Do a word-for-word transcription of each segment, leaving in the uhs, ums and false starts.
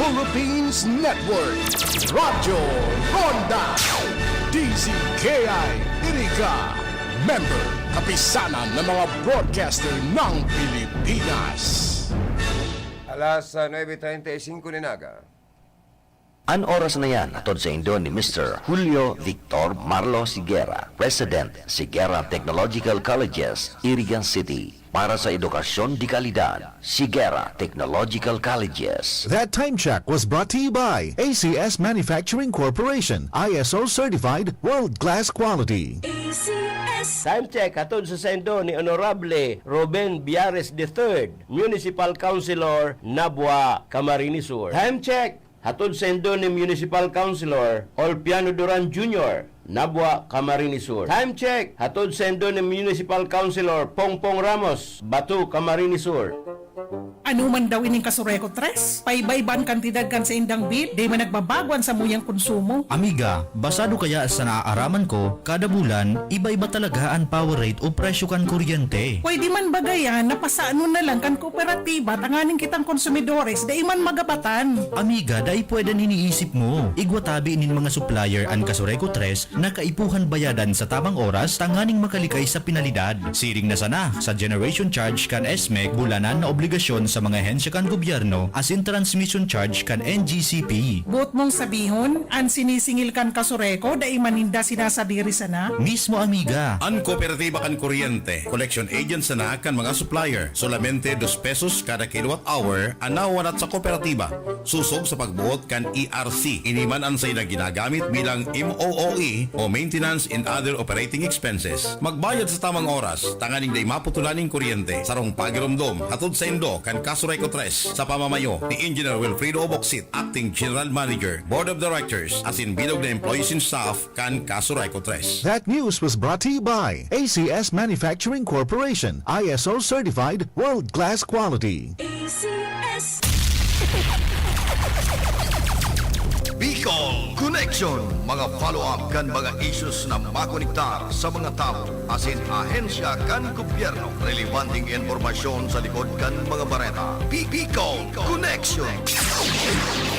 Philippines Network, Radyo Ronda, D Z K I Iriga, member, kapisanan ng mga broadcaster ng Pilipinas. Alas, ah, nuebe treinta y cinco nin aga. An oras na yan, hatod saindo ni Mister Julio Victor Marlo Siguera, President, Siguera Technological Colleges, Irigan City. Para sa edukasyon de kalidad, Siguera Technological Colleges. That time check was brought to you by A C S Manufacturing Corporation, I S O certified, world-class quality. A C S. Time check hatod sa saindo ni Honorable Ruben Biares the third, Municipal Councilor, Nabua, Camarines Sur. Time check hatod saindo ni Municipal Councilor Olpiano Duran Junior, Nabua, Camarines Sur. Time check hatod saindo ni Municipal Councilor Pongpong Ramos, Bato, Camarines Sur. Ano man daw ining Kasureco Tres? Paiba-iba an kantidad kan saindang bill, dai man nagbabago an samuyang konsumo. Amiga, basado kaya sa naaaraman ko, kada bulan, iba-iba talaga an power rate o presyo kan kuryente. Pwede man ba gayan na pasanon na lang kan kooperatiba tanganing kitang konsumidores dai man magabatan? Amiga, dai pwede an iniisip mo. Igwa tabi nin mga supplier an Kasureco Tres na kaipuhan bayadan sa tamang oras tanganing makalikay sa penalidad. Siring na sana sa generation charge kan S M E C, bulanan na obligasyon sa mga ahensya kan gobyerno asin transmission charge kan N G C P. Boot mong sabihon, an sinisingil kan Kasureco dai man ninda sinasadiri sana? Mismo, amiga. An kooperatiba kan kuryente, collection agent sana kan mga supplier. Solamente dos pesos kada kilowatt hour an nawawalat sa kooperatiba, sosog sa pagboot kan E R C. Ini man an saindang ginagamit bilang M O O E o maintenance and other operating expenses. Magbayad sa tamang oras, tanganing dai maputulan nin kuryente. Sarong pagiromdom hatod saindo kan Kasureco Tres sa pamamayo ni Engineer Wilfredo Oboksit, Acting General Manager, Board of Directors, asin bilog na employees and staff kan Kasureco Tres. That news was brought to you by A C S Manufacturing Corporation, I S O certified, world-class quality. A C S. Bicol Connection, mga follow-up kan mga issues na makonektar sa mga tawo asin ahensya kan gobyerno. Relebanteng impormasyon sa likod kan mga bareta. Bi-, Bicol Connection.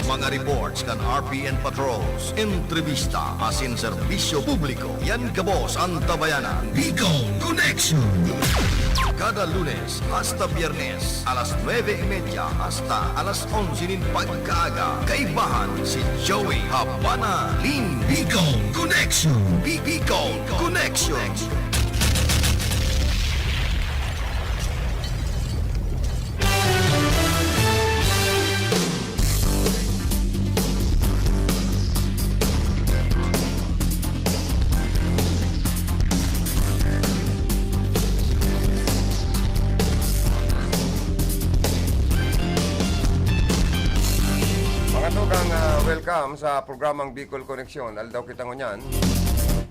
Mga reports kan R P N patrols, entrevista asin serbisyo publiko. Yan gabos an Tabayanan, Bicol Connection. Kada Lunes hasta Biyernes, alas nuebe y media hasta alas onse nin pagkaaga, kaibahan si Joey Habana Lim. Bicol Connection. Bi-, Bicol Connection. Mga tugang, ah, welcome sa programang Bicol Connection. Aldaw kita ngunyan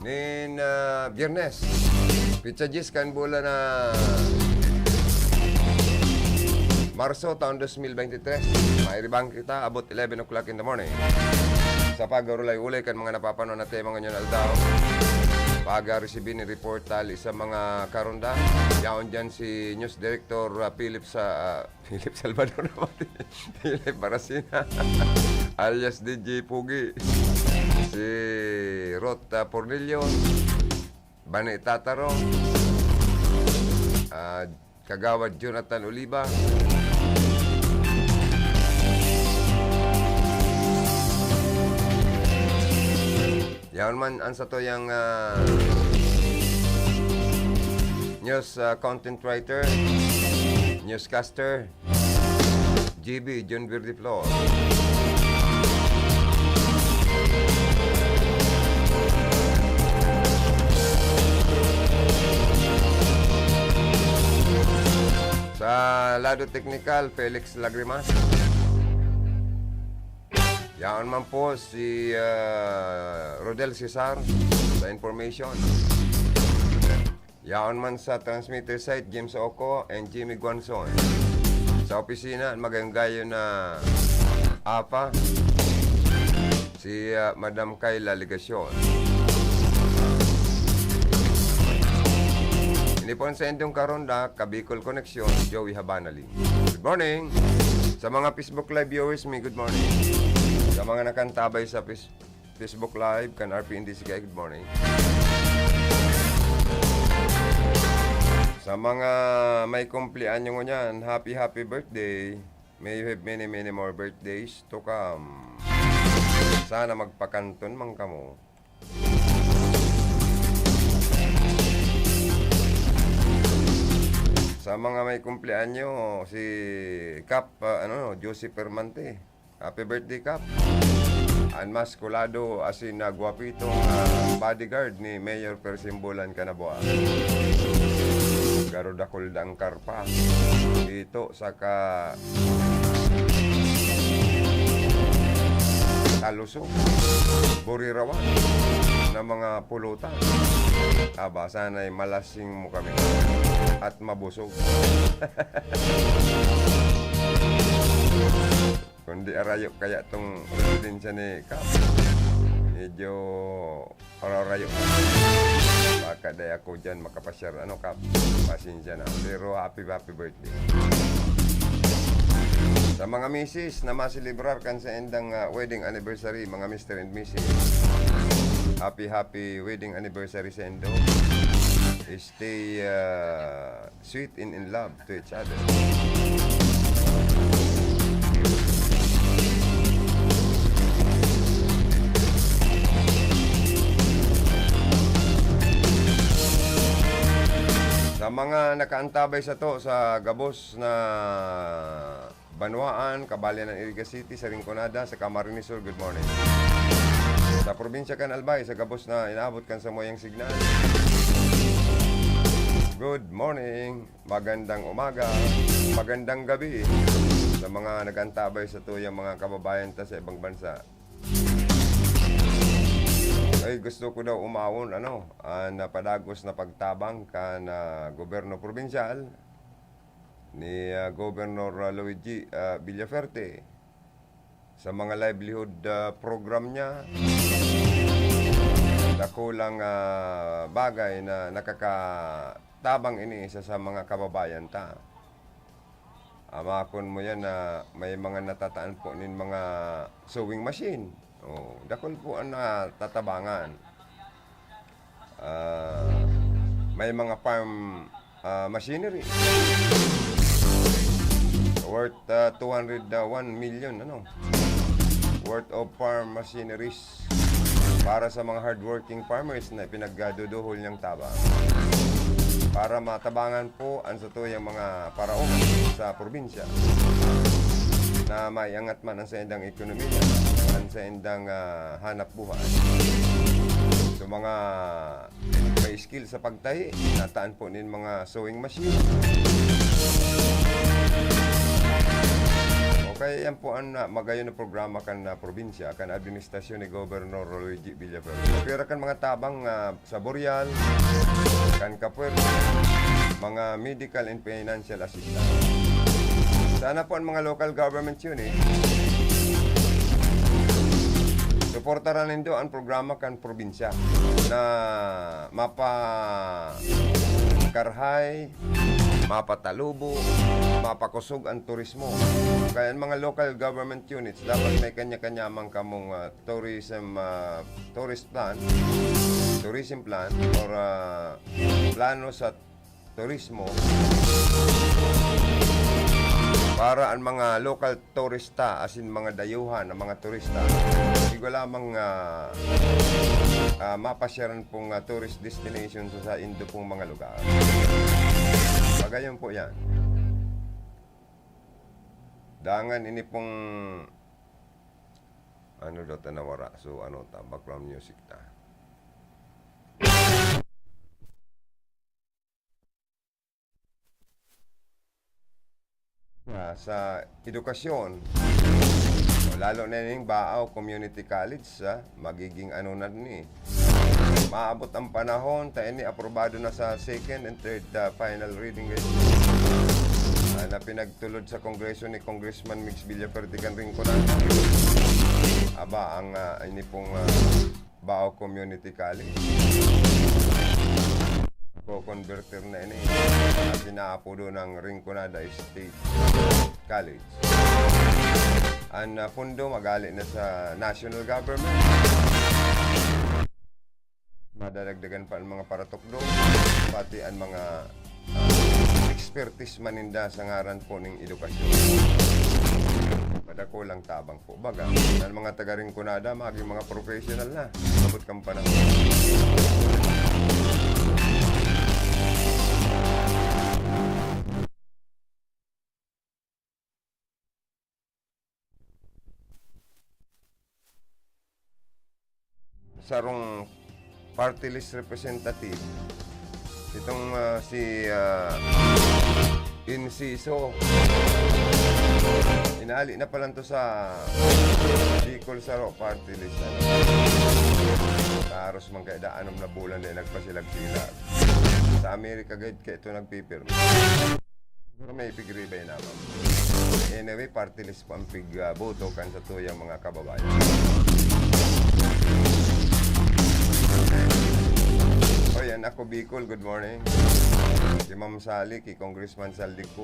nin, ah, Biyernes. Pitsa dyes kan bulan na Marso, taon dos mil bente tres. Mairibang kita, abot eleven o'clock in the morning. Sa pag-urulay-ulay kan mga napapanon na tema ngunyan aldaw, pag-resibi ni report tali sa mga karonda, yaon dyan si News Director, ah, Philip sa, ah, Philip Salvador naman. Philip Barasina. Alias D J Pugi. Si Ruth, ah, Pornilio. Bani Tataro. Ah, Kagawad Jonathan Oliva. Yaon man an satuyang, ah, news, ah, content writer, newscaster, G B, John Verde Flor. Sa lado teknikal, Felix Lagrimas. Yaon man po si, ah, Rodel Cesar sa information. Yaon man sa transmitter site, James Oco and Jimmy Guanzon. Sa opisina, magayong gayo na apa, si, ah, Madam Kayla Legacion. Ini po an saindong karonda, ka Bicol Connection, Joey Habana Lim. Good morning! Sa mga Facebook Live viewers mi, good morning. Sa mga nakantabay sa Fis-, Facebook Live kan R P N D C K, good morning. Sa mga may kumpleanyo ngunyan, happy, happy birthday. May you have many, many more birthdays to come. Sana magpakanton man kamo. Sa mga may kumpleanyo, si Kap, ah, ano, Josie Permante. Happy birthday, Kap. An mas kulado asin na gwapitong, ah, bodyguard ni Mayor Persimbulan Canaboa. Garo dakul dang karpa. Dito saka talusog, burirawan na mga pulutan. Aba, sana'y malasing mo kami at mabusog. Kundi arayo kaya tong residensya ni Kap. Medyo araw-rayo. Baka di ako dyan makapasyar, ano, Kap? Pasensya na. Pero happy, happy birthday. Sa mga misis na maselebrar kan saindang, ah, wedding anniversary, mga mister and missus, happy, happy wedding anniversary sa indo. Stay, ah, sweet and in love to each other. Sa mga nakaantabay sato sa gabos na banwaan, kabali ng Iriga City, sa Rinconada, sa Camarines Sur, good morning. Sa probinsya kan Albay, sa gabos na inaabot kan samuyang signal, good morning, magandang umaga, magandang gabi sa mga nag-antabay satuyang mga kababayan ta sa ibang bansa. Ay, gusto ko daw umawon, ano, ah, na padagos na pagtabang kan, ah, gobyerno probinsyal ni, ah, Governor, ah, Luigi, ah, Villafuerte sa mga livelihood, ah, program niya. Dakulang, ah, bagay na nakakatabang ini sa, sa mga kababayan ta. Amakon mo yan na may mga natataan po nin mga sewing machine. Oh, dakul po ang natatabangan. Ah, may mga farm, ah, machinery worth, ah, two hundred one million, ano, worth of farm machineries para sa mga hardworking farmers na pinagduduhol niyang tabang. Para matabangan po ang satuyang mga paraoma sa probinsya na maiangat man ang saindang ekonomiya, ang saindang, ah, hanap buhay. So, mga may skill sa pagtahi, nataan po nin mga sewing machine. Okay, yan po ang, ah, magayon na programa kan, ah, probinsya, kan administrasyon ni Governor Luigi Villafuerte. Pira kan mga tabang, ah, sa Boreal, kan Kapuerto, mga medical and financial assistance. Sana po ang mga local government unit, suportaran nindo ang programa kan probinsya na mapakarhay, mapatalubo, mapakosog ang turismo. Kaya ang mga local government units, dapat may kanya-kanya man kamong, ah, tourism, ah, tourist plan, tourism plan, or, ah, plano sa turismo para ang mga local turista, asin mga dayuhan ang mga turista, igwa lamang, ah, ah, mapasyaran pong, ah, tourist destination sa, sa indo pong mga lugar. Pagayon po yan. Dangan ini pong, ano daw ta nawara? So, ano ta? Background music ta. Ah, sa edukasyon, lalo na ning Baao Community College, ah, magiging ano na ni. Maabot ang panahon, ta ini aprobado na sa second and third, ah, final reading, guys. Ah, na pinagtulod sa Kongreso ni Congressman Migs Villafuerte kan Rinconada. Aba, ang, ah, ini pong, ah, Baao Community College. Ko-converter na ini. Ang pinaapodo ng Rinconada State College. An, ah, pondo magali na sa national government. Madadagdagan pa an mga paratukdo, pati an mga, ah, expertise man ninda sa ngaran po ning edukasyon. Madakul ang tabang po. Baga, an mga taga Rinconada, maging mga professional na. Abot kang panahon. Sarong party list representative, itong, ah, si, ah, Inciso. Inali na pala to sa Bicol Saro party list, ano. Taros man kaya da, anom na bulan na nagpasilag-silag. Sa Amerika, gayud kaya ito nagpipirma. Pero may pigriba yun naman. Anyway, party list po ang pig, ah, boto kan sa tuyang mga kababayan. O yan, ako Bicol, good morning. Si Ma'am Sally, ki Congressman Saldico,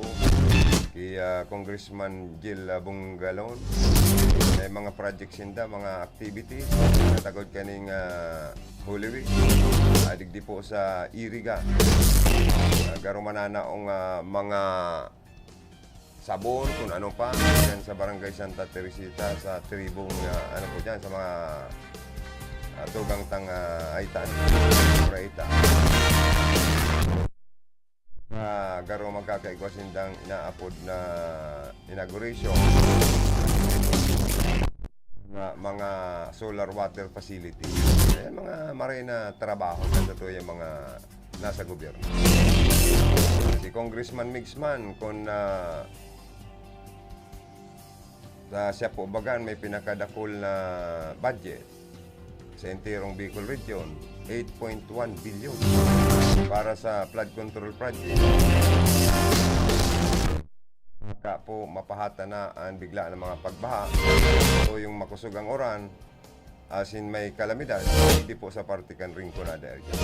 ki, ah, Congressman Jil, ah, Bungalon. May mga projects sinda, mga activities. Natagod kaning, ah, Holy Week. Ah, digdi po sa Iriga. Ah, garo mananaong, ah, mga sabon, kung ano pa, dyan sa Barangay Santa Teresita, sa tribong, ah, ano po dyan, sa mga, ah, tugang tang, ah, Aytan, Uraita. Ah, garo magkakaigwa sindang inaapod na inauguration na mga solar water facility. Ayan, mga maray na trabaho na sa tuyang mga nasa gobyerno. Si Congressman Migsman, kung, ah, sa siya po bagan may pinakadakul na budget sa enterong Bicol Region, eight point one billion para sa flood control project. Baka po mapahata na ang bigla ng mga pagbaha o yung makusog ang uran, asin may kalamidad, hindi po sa parte kan Rinconada area.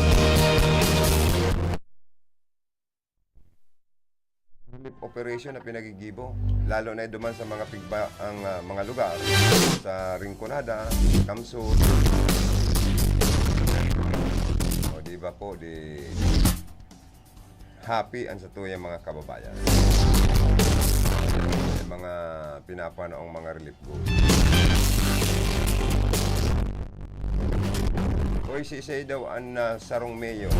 Relief operation na pinagigibo, lalo na duman sa mga pigba ang, ah, mga lugar sa Rinconada, Camsud. O, di ba po, di happy ang satuyang mga kababayan. May mga pinapanaong mga relief goods. Oy, si Isay daw an, ah, sarong mayor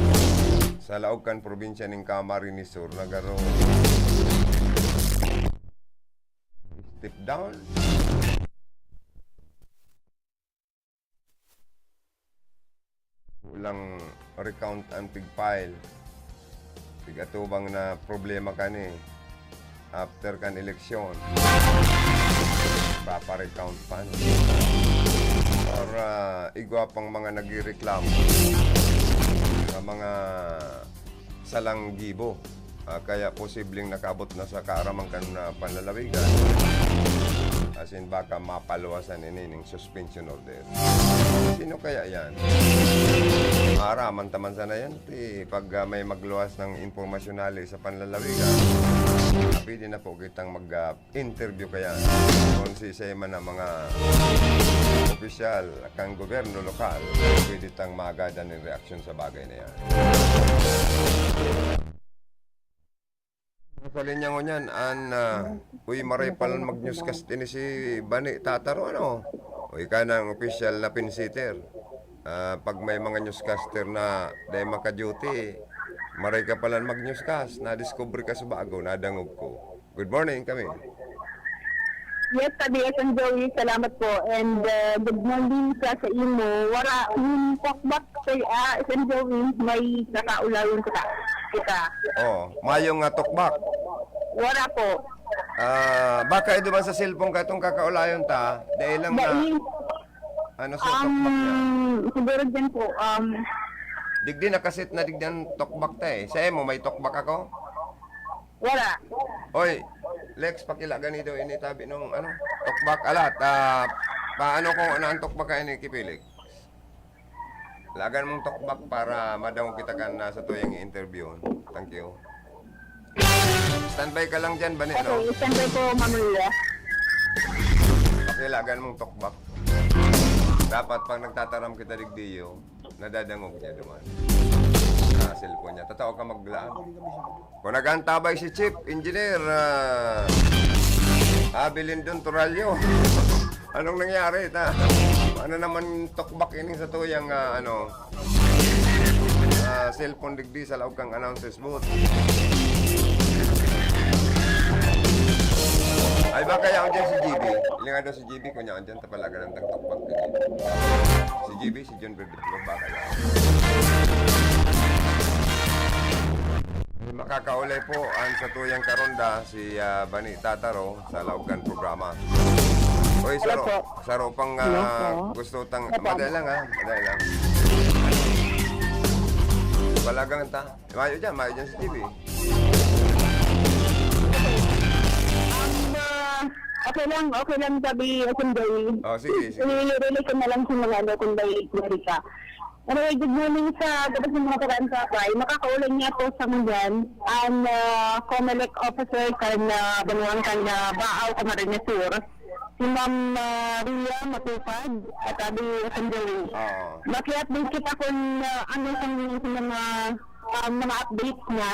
sa laog kan probinsya ning Camarines Sur na garo step down. Walang recount ang pig-file. Pig-atubang na problema kani. After kan eleksyon, papa-recount pa, no? Or, ah, igwa pang mga nagrereklamo sa mga salang gibo. Ah, kaya posibleng nakaabot na sa kaaraman kan, ah, panlalawigan. As in, baka mapaluwasan ini ning suspension order. Sino kaya yan? Maaraman taman sana yan. Ti, pag, ah, may magluwas ng impormasyon hali sa panlalawigan, pwede na po kitang mag, ah, interview kaya kung sisay man ang mga opisyal kan gobyerno lokal, pwede tang magadan nin reaksyon sa bagay na yan. Sa linya ngunyan, an, ah, uy, maray palan mag-newscast ini si Bani Tataro, ano? Uy, ka ng opisyal na pinsitter. Ah, pag may mga newscaster na dahil maka-duty, maray ka palan mag-newscast, nadiscover ka sa bago, nadangog ko. Good morning kami. Yes, Padi S M Joey, salamat po. And, uh, good morning sa, sa imo. Wara, yung talkback kay, ah, S M Joey, may kakaulayon kita. Kita. Oh, mayong nga talkback. Wara po. Ah, baka iduman sa cellphone ka itong kakaulayon ta. Dahil lang na, Dahil, ano sa talkback niya? Um, siguro dyan po, um, Digdi nakaset na digdi ang talkback ta eh. Sa imo, may talkback ako? Wala. Oy, Lex, pakila gani daw ini tabi nung ano, talkback alat. Ah, paano kung ano ang talkback ka ini, Kipilik? Lagan mong talkback para madangog kita kan nasa tuyang interview. Thank you. Standby ka lang dyan, Bani, no? Okay, standby po, Ma'am Rhea. Kailangan mong tukbak. Dapat pag nagtataram kita digdiyo, nadadangog niya duman. Sa cellphone niya. Totoo ka maglaan. Kung nag-aantabay si Chief Engineer, ah, Abilindon Torallo, anong nangyari? Ta? Ano naman tukbak ini sa tuyang, ah, ano, ah, cellphone digdi sa laog kang announcers booth? Ay, baka yaon dyan si G B. Ilingan daw si G B, kung yaon dyan, tapalagan ng tagtukbak. Si G B, si John Bernardo, baka yaon. Makakaulay po ang sa tuyang karonda, si, ah, Bani Tataro, sa laog kan programa. Oy, Hello saro, po. saro pang, Hello ah, po. gusto tang, Hello po. madali lang, ha? Madali lang. Palagang ta. Mayo dyan, mayo dyan sa T V. Um, ah, okay lang, okay lang sabi, S M J. Oh, sige, sige. I-relay ko na lang sa mga ano, kung may Amerika. Anyway, good morning sa gabos ng mga taga-Antapay. Makakaulan niya po sa Muyan, ang, ah, Comelec officer kan, ah, Banwang kan, ah, Baaw, Camarines Sur. Si Ma'am, ah, Ria Matupad at Abi Sandali. Oo. Maki-update kita kung, ah, ano sa mga, sa mga, ah, mga updates niya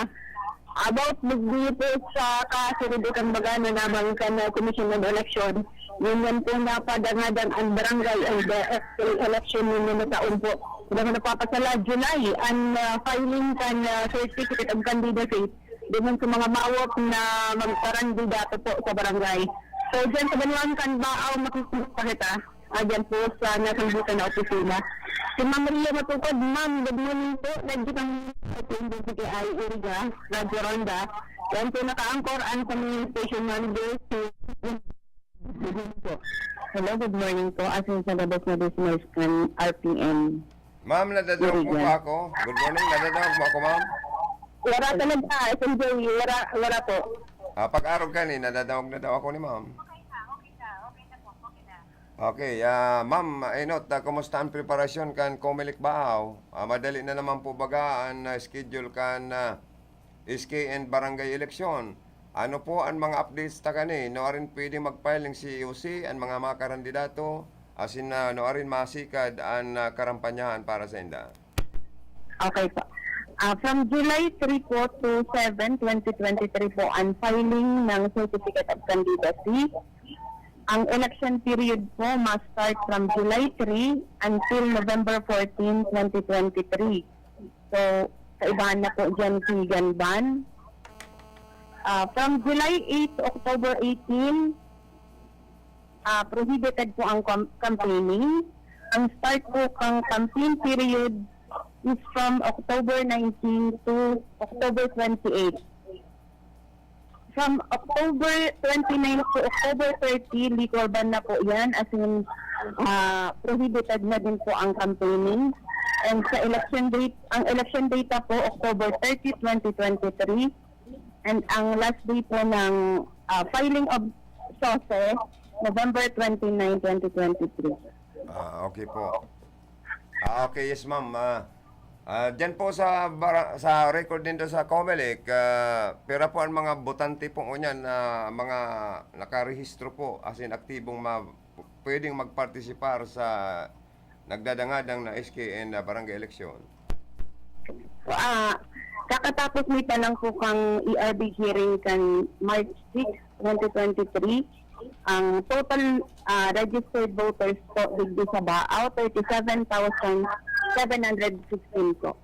about digdi po sa kasurdukan baga na lamang kan, ah, Commission on Election. Ngunyan po napadangadang ang barangay and, ah, S K election ngunyan na taon po. Kaya nagpapasala, July, ang, ah, filing kan, ah, Certificate of Candidacy. Doon sa mga maawat na magparandidato po sa barangay. So, dyan sa Banwang kan Baaw, makikita kita. Ah, dyan po sa nasangbutan na opisina. Si Ma'am Maria Matupad, ma'am, good morning po. Nandito ang P M W K I Iriga, Radyo Ronda. Yan po naka-anchor ang sa mga station manager, si Hello, good morning po. Asin sa gabos na listeners kan R P M. Ma'am, nadadangog mo Iriga. ba ako? Good morning, nadadangog mo ako, ma'am? Wala talaga, S M J. Wala, wala po. Ah, pag-arog ka ni, nadadangog na daw ako ni ma'am. Okay, ah, ma'am, Enot, ah, kumusta ang preparasyon kan Comelec Baaw? Ah, madali na naman po baga ang, ah, schedule kan, ah, S K and barangay election. Ano po ang mga updates ta kani? Nuarin pwedeng mag-file ning C O C ang mga, mga karandidato, asin na nuarin masikad ang, ah, karampanyahan para sainda? Okay po. Ah, from July three po to seven, twenty twenty-three po ang filing ng Certificate of Candidacy. Ang election period po ma-start from July three until November fourteen, twenty twenty-three. So, kaibahan na po dyan si Ganban. Ah, from July eight to October eighteen, ah, prohibited po ang com-, campaigning. Ang start po kang campaign period is from October nineteen to October twenty-eight. From October twenty-nine to October thirty, liquor ban na po yan. As in, ah, prohibited na din po ang campaigning. And sa election date, ang election data po, October thirty, twenty twenty-three. And ang last day po ng, ah, filing of S O C E, November twenty-nine, twenty twenty-three. Ah, okay po. Ah, okay, yes, ma'am. Ah, ah, diyan po sa bara-, sa record nindo sa Comelec, ah, pira po ang mga botante po ngunyan na mga nakarehistro po, as in aktibong ma-, pwedeng magpartisipar sa nagdadangadang na S K and, ah, barangay election? Ah, kakatapos mi pa lang po kang E R B hearing kan March six, twenty twenty-three. Ang total, ah, registered voters po digdi sa Baaw, thirty-seven thousand seven hundred sixteen po.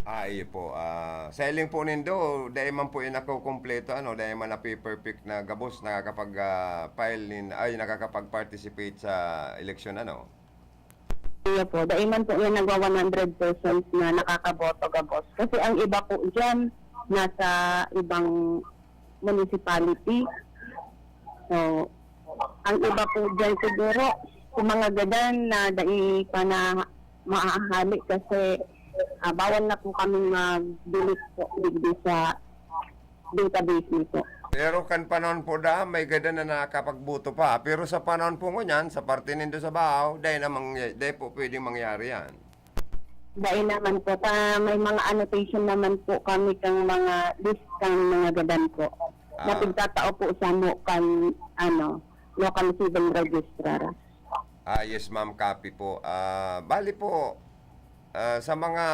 Ah, iyo po. Ah, sa hiling po nindo, dai man po yan nakukumpleto, ano, dai man napiperfect na gabos nakakapag, ah, file nin, ay, nakakapag-participate sa eleksyon, ano? Iyo po, dai man po yan nagwa one hundred percent na nakakaboto gabos. Kasi ang iba po diyan, nasa ibang municipality. So, ang iba po diyan siguro, sa mga gadan na dai pa na maahali kasi, ah, bawal na po kami mag-delete po digdi sa database nito. Pero kan panahon po da, may gadan na nakakapagboto pa. Pero sa panahon po ngunyan, sa parte nindo sa Baaw, dai na mangya-, dai po pwedeng mangyari yan. Dai naman po. Ta, may mga annotation naman po kami kang mga list kang mga gadan po. Ah. Na pigtatao po sa mo kan, ano, Local Civil Registrar. Ah, yes, ma'am, copy po. Ah, bali po, ah, sa mga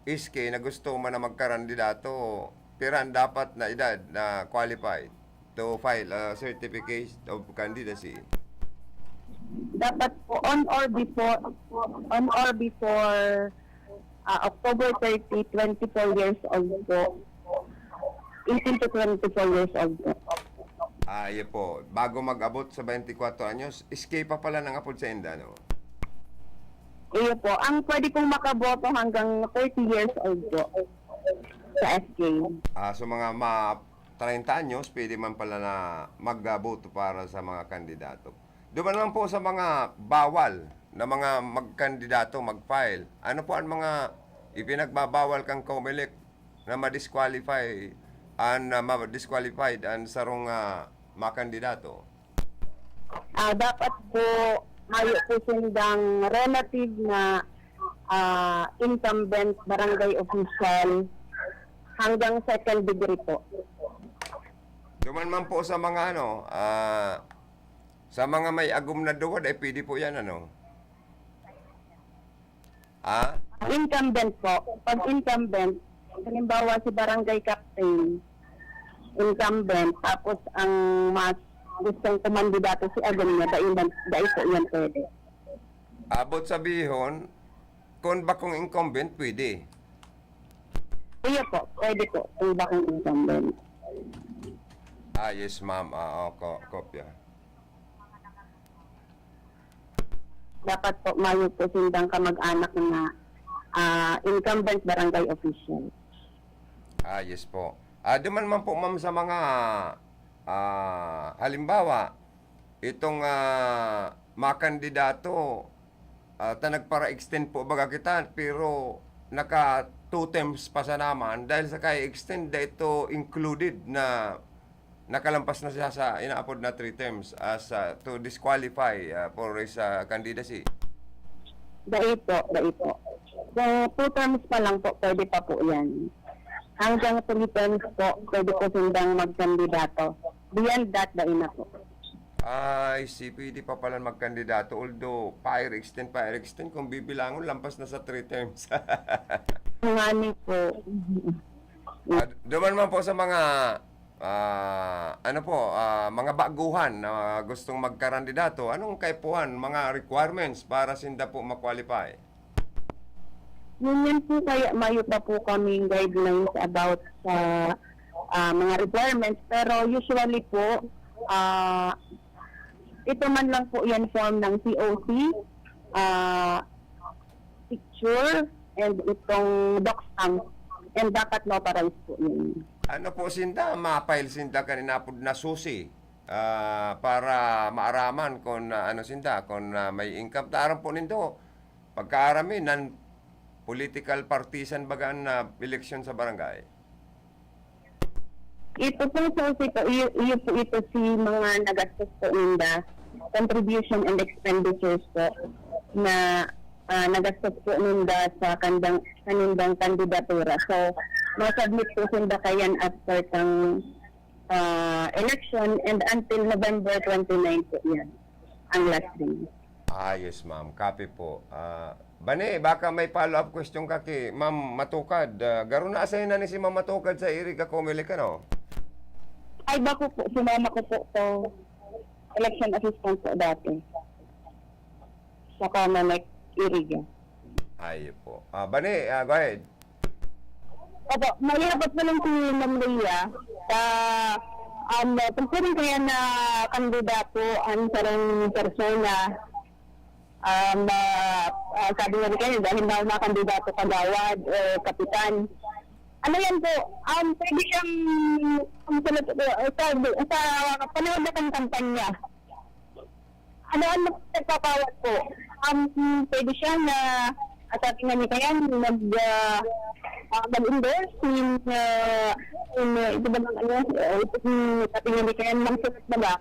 S K na gusto man na magkarandidato, pira ang dapat na edad na qualified to file a certificate of candidacy? Dapat po on or before, on or before ah, October thirty, twenty-four years old po. Eighteen to twenty-four years old po. Ah, iyo po. Bago mag-abot sa twenty-four anyos, S K pa pala nang apod sa inda, no? Iyo po. Ang pwede pong makaboto hanggang thirty years old po sa S K. Ah, so mga ma treinta anyos, pwede man pala na magboto para sa mga kandidato. Duman naman po sa mga bawal na mga magkandidato, mag-file. Ano po ang mga ipinagbabawal kan Comelec na ma-disqualify an, ah, ma-disqualified an sarong, ah, mga kandidato? Ah, dapat po mayo po sindang relative na, ah, incumbent barangay official hanggang second degree po. Duman man po sa mga ano, ah, sa mga may agom na duwa, dai pwede po yan, ano? Ha? Incumbent po. Pag incumbent, halimbawa si barangay captain, incumbent, tapos ang mas gustong kumandidato si agom niya, dai, man- dai po yan pwede. Abot sabihon, kung bakong incumbent, pwede. Iyo po, pwede po, kung bakong incumbent. Ah, yes, ma'am. Ah, oo, ko- kopya. Dapat po mayo po sindang kamag-anak na, ah, incumbent barangay official. Ah, yes po. Ah, duman man po, ma'am, sa mga, ah, halimbawa, itong, ah, mga kandidato, ah, ta nagpara-extend po baga kita, pero naka two terms pa sana man, dahil sa kaya extend, dai ito included na nakalampas na siya sa inaapod na three terms as, ah, to disqualify, ah, for his, ah, candidacy. Dai po, dai po. Kung two terms pa lang po, pwede pa po yan. Hanggang three terms po, pwede po sindang magkandidato. Beyond that, dai na po. Ay, si pwede pa pala magkandidato. Although, fire extend, fire extend, kung bibilangon, lampas na sa three terms. Ngani po. Ah, duman man po sa mga, ah, ano po, ah, mga baguhan na gustong magkarandidato, anong kaipuhan, mga requirements para sinda po ma-qualify? Ngunyan po kaya mayo pa po kaming guidelines about sa, ah, mga requirements, pero usually po, ah, ito man lang po yan form ng C O C, ah, picture, and itong doc stamp, and dapat notarized po yan. Ano po sinda, ma-file sinda kan inapod na susi, ah, para maaraman kung, ah, ano sinda, kung, ah, may income. Taram po nindo, pagkaaram mi, nan political partisan baga an, ah, eleksyon sa barangay. Ito pong susi po, iyo, iyo po ito si mga nagastos po ninda, contribution and expenditures po na, ah, nagastos po ninda sa kandang, kanindang kandidatura. So, ma-submit po sinda kayan after kang, ah, election and until November twenty-nine po yan, ang last day. Ah, yes, ma'am. Copy po. Ah, Bani, baka may follow-up question ka ki Ma'am Matukad. Ah, garo na-assign na ni si Ma'am Matukad sa iri ka Comelec, ano? Ay, bako po, si mama ko po to election assistant po dati sa Comelec Iriga. Ay, po. Ah, Bani, ah, go ahead. Opo, malinaw po lang si Ma'am Leia sa, um, tungkol kaya na kandidato ang sarong persona. Um, ah, ah, sabi nga ni kayo, dahil na mga kandidato kagawad o kapitan. Ano yan po? Um, pwede siyang, um, sa, sa, sa panahon na kang kampanya. Ano ang nagpapawat po? Um, pwede siya na, ah, sabi nga ni kayan, mag, ah, ah, mag-endorse in, ah, in, ah, ito ba ng ano, ah, ito yung sabi nga ni kayan, magsulat na ba?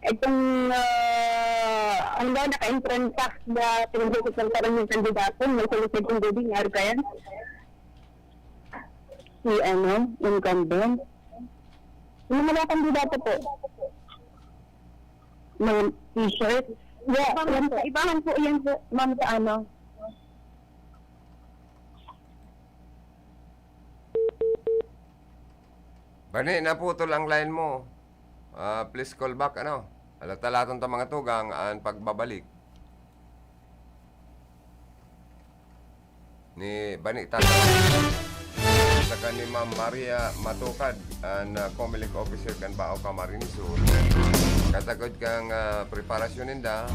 Itong, ah, ano ba, naka-imprenta na pinag-uusap ng parang yung kandidato, may solicit yung building, nga kayan? Si ano, incumbent? Yung mga kandidato po. may t-shirt. Yeah, ibahan po, ibahan po yan po, ma'am, sa ano. Bani, naputol ang line mo. Ah, please call back, ano? Alatalaton ta mga tugang, an pagbabalik ni Bani Tata. Saka ni Ma'am Maria Matukad, an, ah, Comelec officer kan Bao, Camarines Sur. Katagod kan, ah, preparasyon ninda,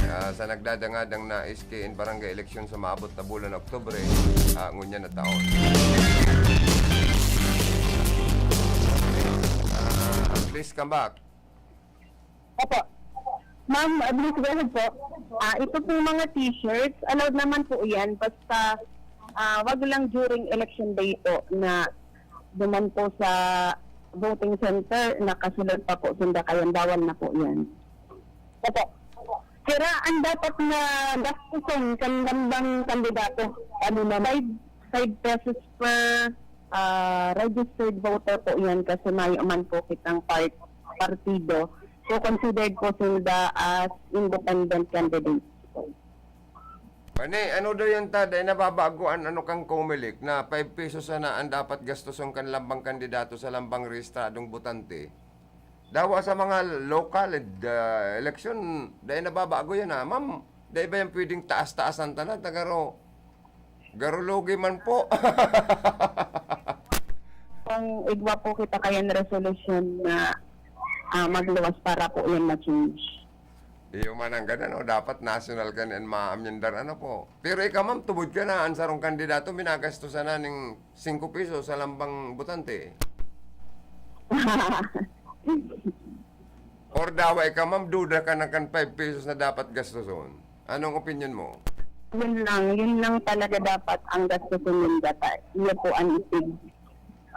ah, sa nagdadangadang na S K N barangay election sa maabot na bulan na Oktubre, ah, ngunyan na taon. Ah, please come back. Opo. Ma'am, ah, please go ahead po. Ah, ito pong mga t-shirts, allowed naman po yan. Basta, ah, wag lang during election day po na duman po sa voting center, nakasulod pa po sinda, kaya bawal na po yan. Opo. Sira ang dapat na gastuson kan lambang kandidato. Ano na, five, five pesos per, ah, registered voter po yan kasi mayo man po kitang part-, partido. So, considered po sila as independent candidates. Bani, ano daw yan ta? Dai nababago an ano kan Comelec na five pesos sana ang dapat gastuson kan lambang kandidato sa lambang rehistradong botante. Dawa sa mga local, ah, election, dai nababago yan, ah. Ma'am, dai ba yan pwedeng taas-taasan ta na? Tagaro, garo lugi man po. Kung igwa po kita kayan resolution na, ah, magluwas para po yan ma-change. Iyo man ang ganda, no? Dapat national kan an maamyendar, ano po. Pero ikaw, ma'am, tubod ka na, ang sarong kandidato, minagasto sana ning singko piso sa lambang botante. Or dawa ikaw, ma'am, duda ka na kan five pesos na dapat gastuson. Anong opinion mo? Yun lang, yun lang talaga dapat ang gastusin ninda ta. Iyo po ang itig,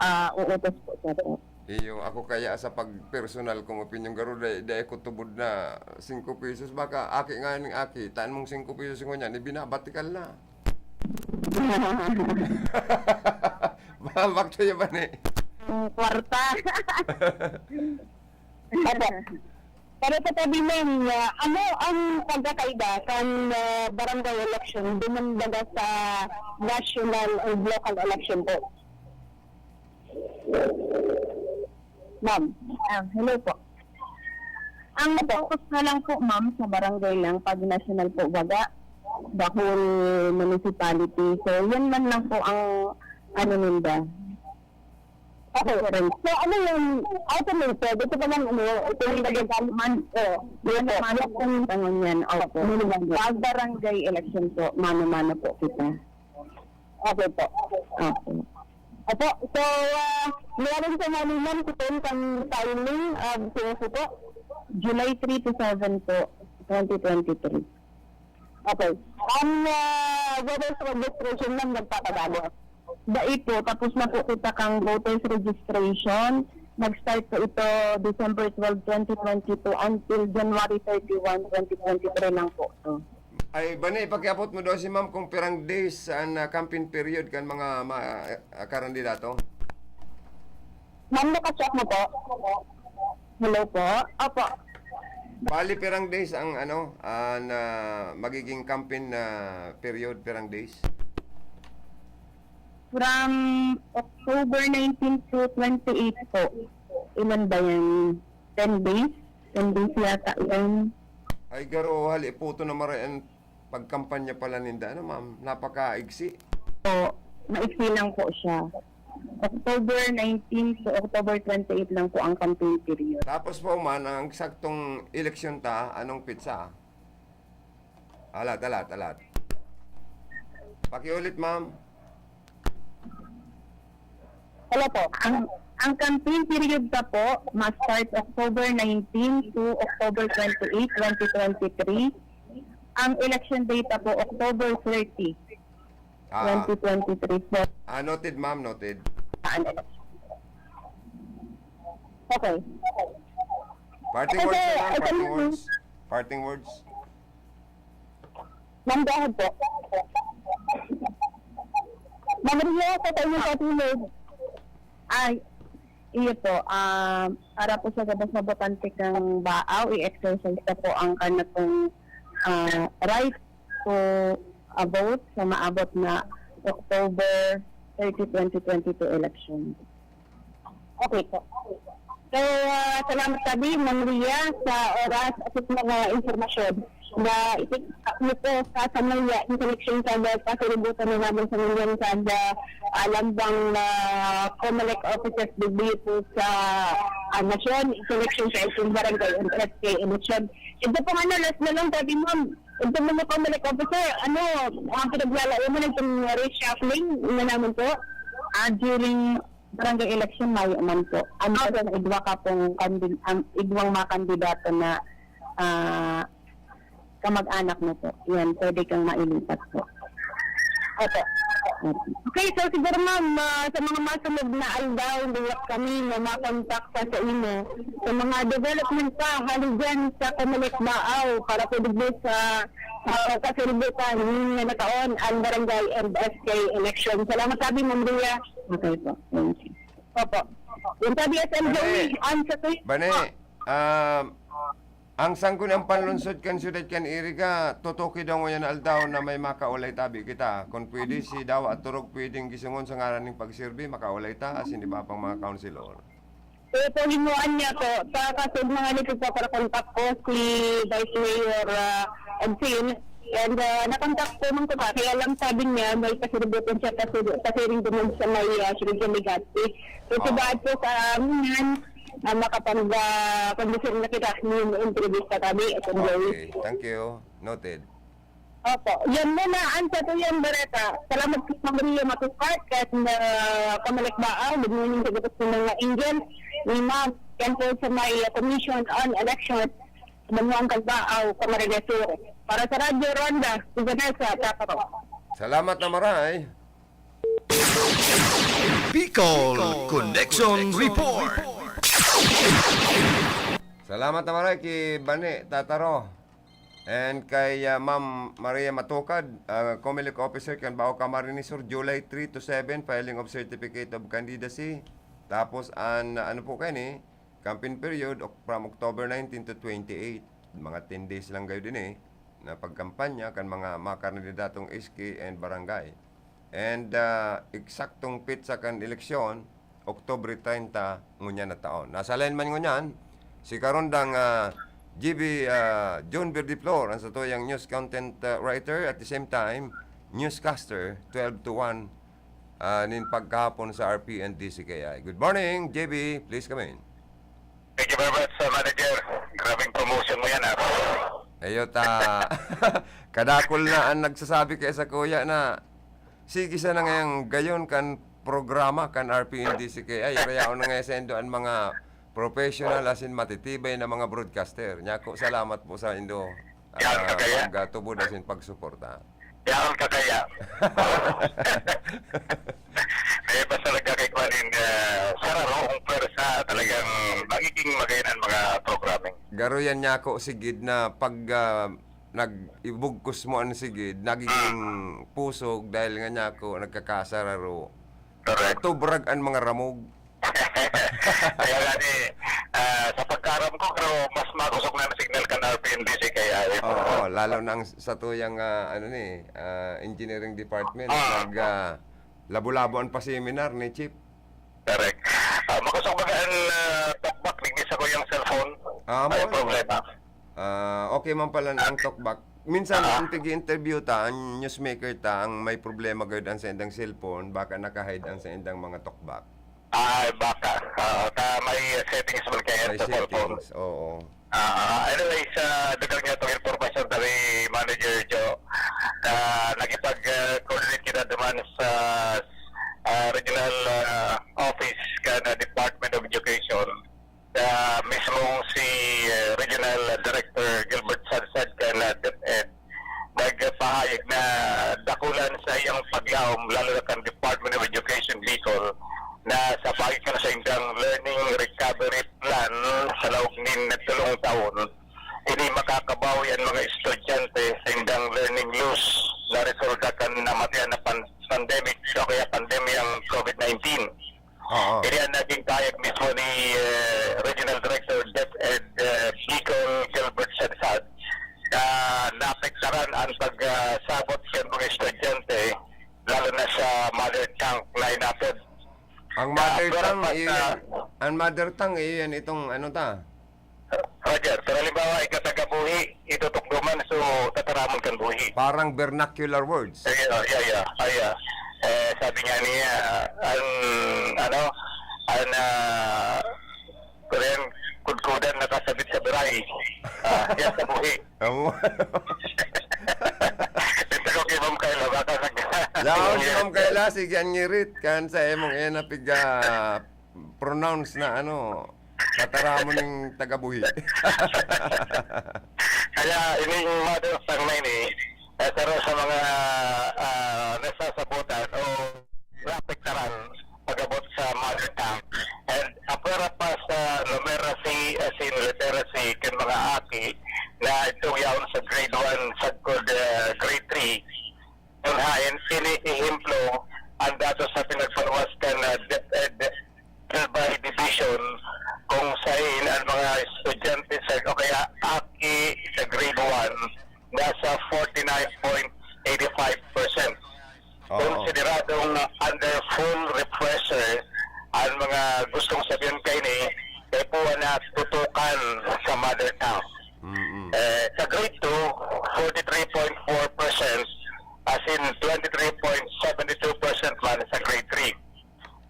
ah, uutos po sa to. Iyo, ako kaya sa pag-personal kong opinion, garo, dai, dai ko tubod na singko pesos. Baka aki nga ning aki, taan mong singko pesos ngunyan, ibinabatikal na. Ba-, back to you, Bani. Ang kwarta. Opo. Pero sa tabi nun, ah, ano ang pagkakaiba kan, ah, barangay election duman baga sa national and local election po? Ma'am. Ah, hello po. Ang focus na lang po, ma'am, sa barangay lang, pag national po, baga, the whole municipality. So, yan man lang po ang ano ninda. Okay. Difference. So, ano yung automated? Ito pa lang, ano, ito yung nagagamit man. Oh, yun po. Mano-mano po ang tangon yan. Opo. Mano-mano. Pag barangay election po, mano-mano po kita. Okay po. Opo. Opo. So, ah, meron sa mali, ma'am, kung ang timing, ah, sino po? July three to seven po, twenty twenty-three. Okay. Ang, ah, voters registration lang nagpapagalos. Dai po, tapos na po kita kang voters registration. Nag-start po ito December twelve, twenty twenty-two until January thirty-one, twenty twenty-three lang po to. Ay, Bani, pakiabot mo daw si ma'am kung pirang days ang, ah, campaign period kan mga ma-, ah, karandidato. Ma'am, naka-check mo po? Hello po? Opo. Bali, pirang days ang, ano, ah, na magiging campaign na period, pirang days? From October nineteen to twenty-eight po. Ilan ba yan? Ten days? Ten days yata yan. Ay, garo, hali po ito na maray ang pagkampanya pala ninda, ano, ma'am? Napakaigsi. Po, maiksi lang po siya. October nineteen to October twenty-eight lang po ang campaign period. Tapos po man, ang eksaktong eleksyon ta, anong petsa? Alat, alat, alat. Pakiulit, ma'am. Hello po. Ang, ang campaign period ta po, ma-start October nineteen to October twenty-eight, twenty twenty-three. Ang election day ta po, October thirty, Ah. twenty twenty-three po. Ah, noted, ma'am, noted. Saan election? Okay. Parting Ito, words na lang, ito parting lang. words. Parting words. Ma'am, go ahead po. Ma'am Ria, sa tayo sa ating Lord. Ay, Iyo po, ah, para po sa gabos na botante kan Baao, i-exercise na po ang kanatong, ah, right to a vote sa maabot na October thirty, twenty twenty-two election. Okay po. So, ah, salamat tabi, Ma'am Ria, sa oras at sa mga impormasyon na itik-, niyo po sa Samaya in connection sa mga pasalibutan na naman sa ngayon sa, ah, lambang, ah, Comelec offices digdi po sa, ah, nasyon, in connection sa itong barangay and S K election. Ito pong ano, last na lang, sabi, ma'am, ito mga Comelec officer, ano, ang pinaglalayo mo na itong reshuffling na naman po? Ah, during barangay election, mayo man po. Ang Okay. Igwa ka pong kandi-, ang igwang mga kandidato na, ah, kamag-anak mo po. Yan, pwede kang mailipat po. Opo. Opo. Okay, so siguro, ma'am, ah, sa mga masunod na aldaw, liwat kami na makontak sa, sa imo. Sa mga development pa, hali dyan sa Comelec Baao, para po digdi sa, ah, kasalibutan, yung nataon, ang barangay and S K election. Salamat tabi, Ma'am Ria. Okay po. Thank you. Opo. Yung tabi, S M Joey, Bane. Ang sa tuwing Bane, po. Ah, ang Sangguniang Panlunsod kan Siyudad kan Iriga, tutuki daw ngunyan na aldaw na may makaulay tabi kita. Kung pwede, si Dawa at Turog pwedeng gisungon sa ngaran ning pagserbi, makaulay ta, asin iba pang mga kaunsilor. So, ito, hinuan niya po. Sa kasunod mga nito po, para kontak ko si Vice Mayor, ah, Edfin. And, ah, nakontak po man ko pa. Kaya lang sabi niya, may pasiributan siya kasi, kasi rin naman sa may, ah, Siyudad sa Legazpi. So, Oo. Subaad po sa amin yan, ah, makapag, ah, kondisyon na kita ng entrevista kami, at ang Joey. Okay, thank you. Noted. Opo. Yan muna ang sa tuyang bareta. Salamat po, Ma'am Ria Matukat, at, ah, Comelec Baao. Good morning sa gabos ng mga angel. Ni Ma'am, yan po sa may, ah, Commission on Election, Banwang Calbaao, Camarines Sur. Para sa Radyo Ronda, si Vanessa Taparo. Salamat na maray. Bicol Connection Report. Salamat na maray ki Bane Tataro. And kay, ah, Ma'am Maria Matukad, ah, Comelec Officer kan Baao Camarines Sur, July three to seven, filing of certificate of candidacy. Tapos, an, ano po kayo ni, campaign period, Oc-, from October nineteen to twenty-eight. Mga ten days lang kayo din eh, na pagkampanya kan mga, mga kandidatong S K and barangay. And, ah, eksaktong petsa kan eleksyon, Oktubre treinta ngunyan na taon. Nasa line man ngunyan, si karundang, ah, G B, ah, John Verdiflor, ang satuyang news content, ah, writer, at the same time, newscaster, twelve to one, ah, nin pagkahapon sa R P N D C K I. Good morning, J B. Please come in. Thank you very much, uh, Manager. Grabing promotion mo yan, ah. Ayot, ah, kadakol na ang nagsasabi kay sa kuya na, "Sige sana ngayang gayon kan programa kan R P N D C K I. Rayaon na ngayon sa indo an mga professional, asin matitibay na mga broadcaster." Nyako, salamat po sa indo, Yan, ah, kakaya. Pagtubod asin pagsuporta. Yaon ka kaya? Eh, basta nagkakikwanin, ah, sa rarong pwersa, talagang magiging magayon ang mga programming. Garo yan niya ako, sigid na pag, ah, nag-ibugkos mo ang sigid, nagiging Ah. pusog dahil nga niya ako nagkakasararo. Correct. Tubrag ang mga ramog. Kaya nga ni, ah, sa pagkaram ko, pero mas makusog na ang signal kan R P N D C K I. Oo, lalo na ang sa tuyang, ah, ano ni, ah, engineering department. Ah. Nag, ah, labo-labo ang pa-seminar ni Chief. Correct. Ah, makusog baga ang, ah, talkback, ligis ako yung cellphone. Ah, Ay, mo, ano? Problema. Ah, okay man pala ang talkback. Minsan, Ah. ang pag-i-interview ta, ang newsmaker ta, ang may problema gayud ang sa indang cellphone, baka naka-hide ang sa indang mga talkback. Ay, baka. Oo, ta-, may settings man kaya May sa cellphone. Settings, oo. Ah, anyways, ah, dagdag niya itong impormasyon kami, Manager Joe. Ah, nakipag, ah, coordinate kita naman sa, ah, regional, ah, office ka na Department of Education. Ah, mismong si, ah, Regional Director Gilbert Sadsad kan DepEd nagpahayag na dakulan sa iyang paglaom, lalo na kan Department of Education Bicol, na sa pagi kan sa indang learning recovery plan sa laog nin tulong taon, ini makakabawi ang mga estudyante sa indang learning loss na resulta kan namatian na pan-, pandemic o kaya pandemyang COVID nineteen. Oo. Ini ang naging pahayag mismo ni, eh, Regional Director DepEd, eh, Bicol, Gilbert Sadsad, na naapektaran ang pagsabot kan mga estudyante, lalo na sa mother tongue na inapod. Ang Ah, mother pero tongue, pas-, iyo ah, yan. Ang mother tongue, iyo yan itong ano ta? Roger, pero halimbawa, ika taga Buhi, itutukdo man, so, tataramon kan Buhi. Parang vernacular words. Ay, ah, yeah, yeah, ay, ah. Eh, sabi nga niya, ang, ano, ang, ah, pero yan, kudkudan nakasabit sa biray. Ah, yan sa Buhi. Amo. Ito ko kay Ma'am Kayla, baka nag- Yaon si Ma'am Kayla, sige, ang ngirit. Kan sa emong, eh, napiga pronounce na, ano, tataramon ning taga Buhi. Kaya, ining mother tongue na ini, eh, saro sa mga, ah, nasasabotan o naapektaran pag-abot sa mother tongue. And apwera pa sa numeracy, as in literacy, kan mga aki na itong yaon sa grade one, sagkod, ah, grade three, Kun haen, ini ehemplo, ang datos na pinagpaluwas kan, ah, DepEd by division, kung sain ang mga estudyante sa, o kaya aki sa grade one, nasa forty-nine point eighty-five percent. Oo. Konsideradong under full refresher ang mga gustong sabihin kaini, kay puwa na tutukan sa mother tongue. Mm-mm. Eh, sa grade two, forty-three point four percent, as in twenty-three point seven two percent man sa grade three.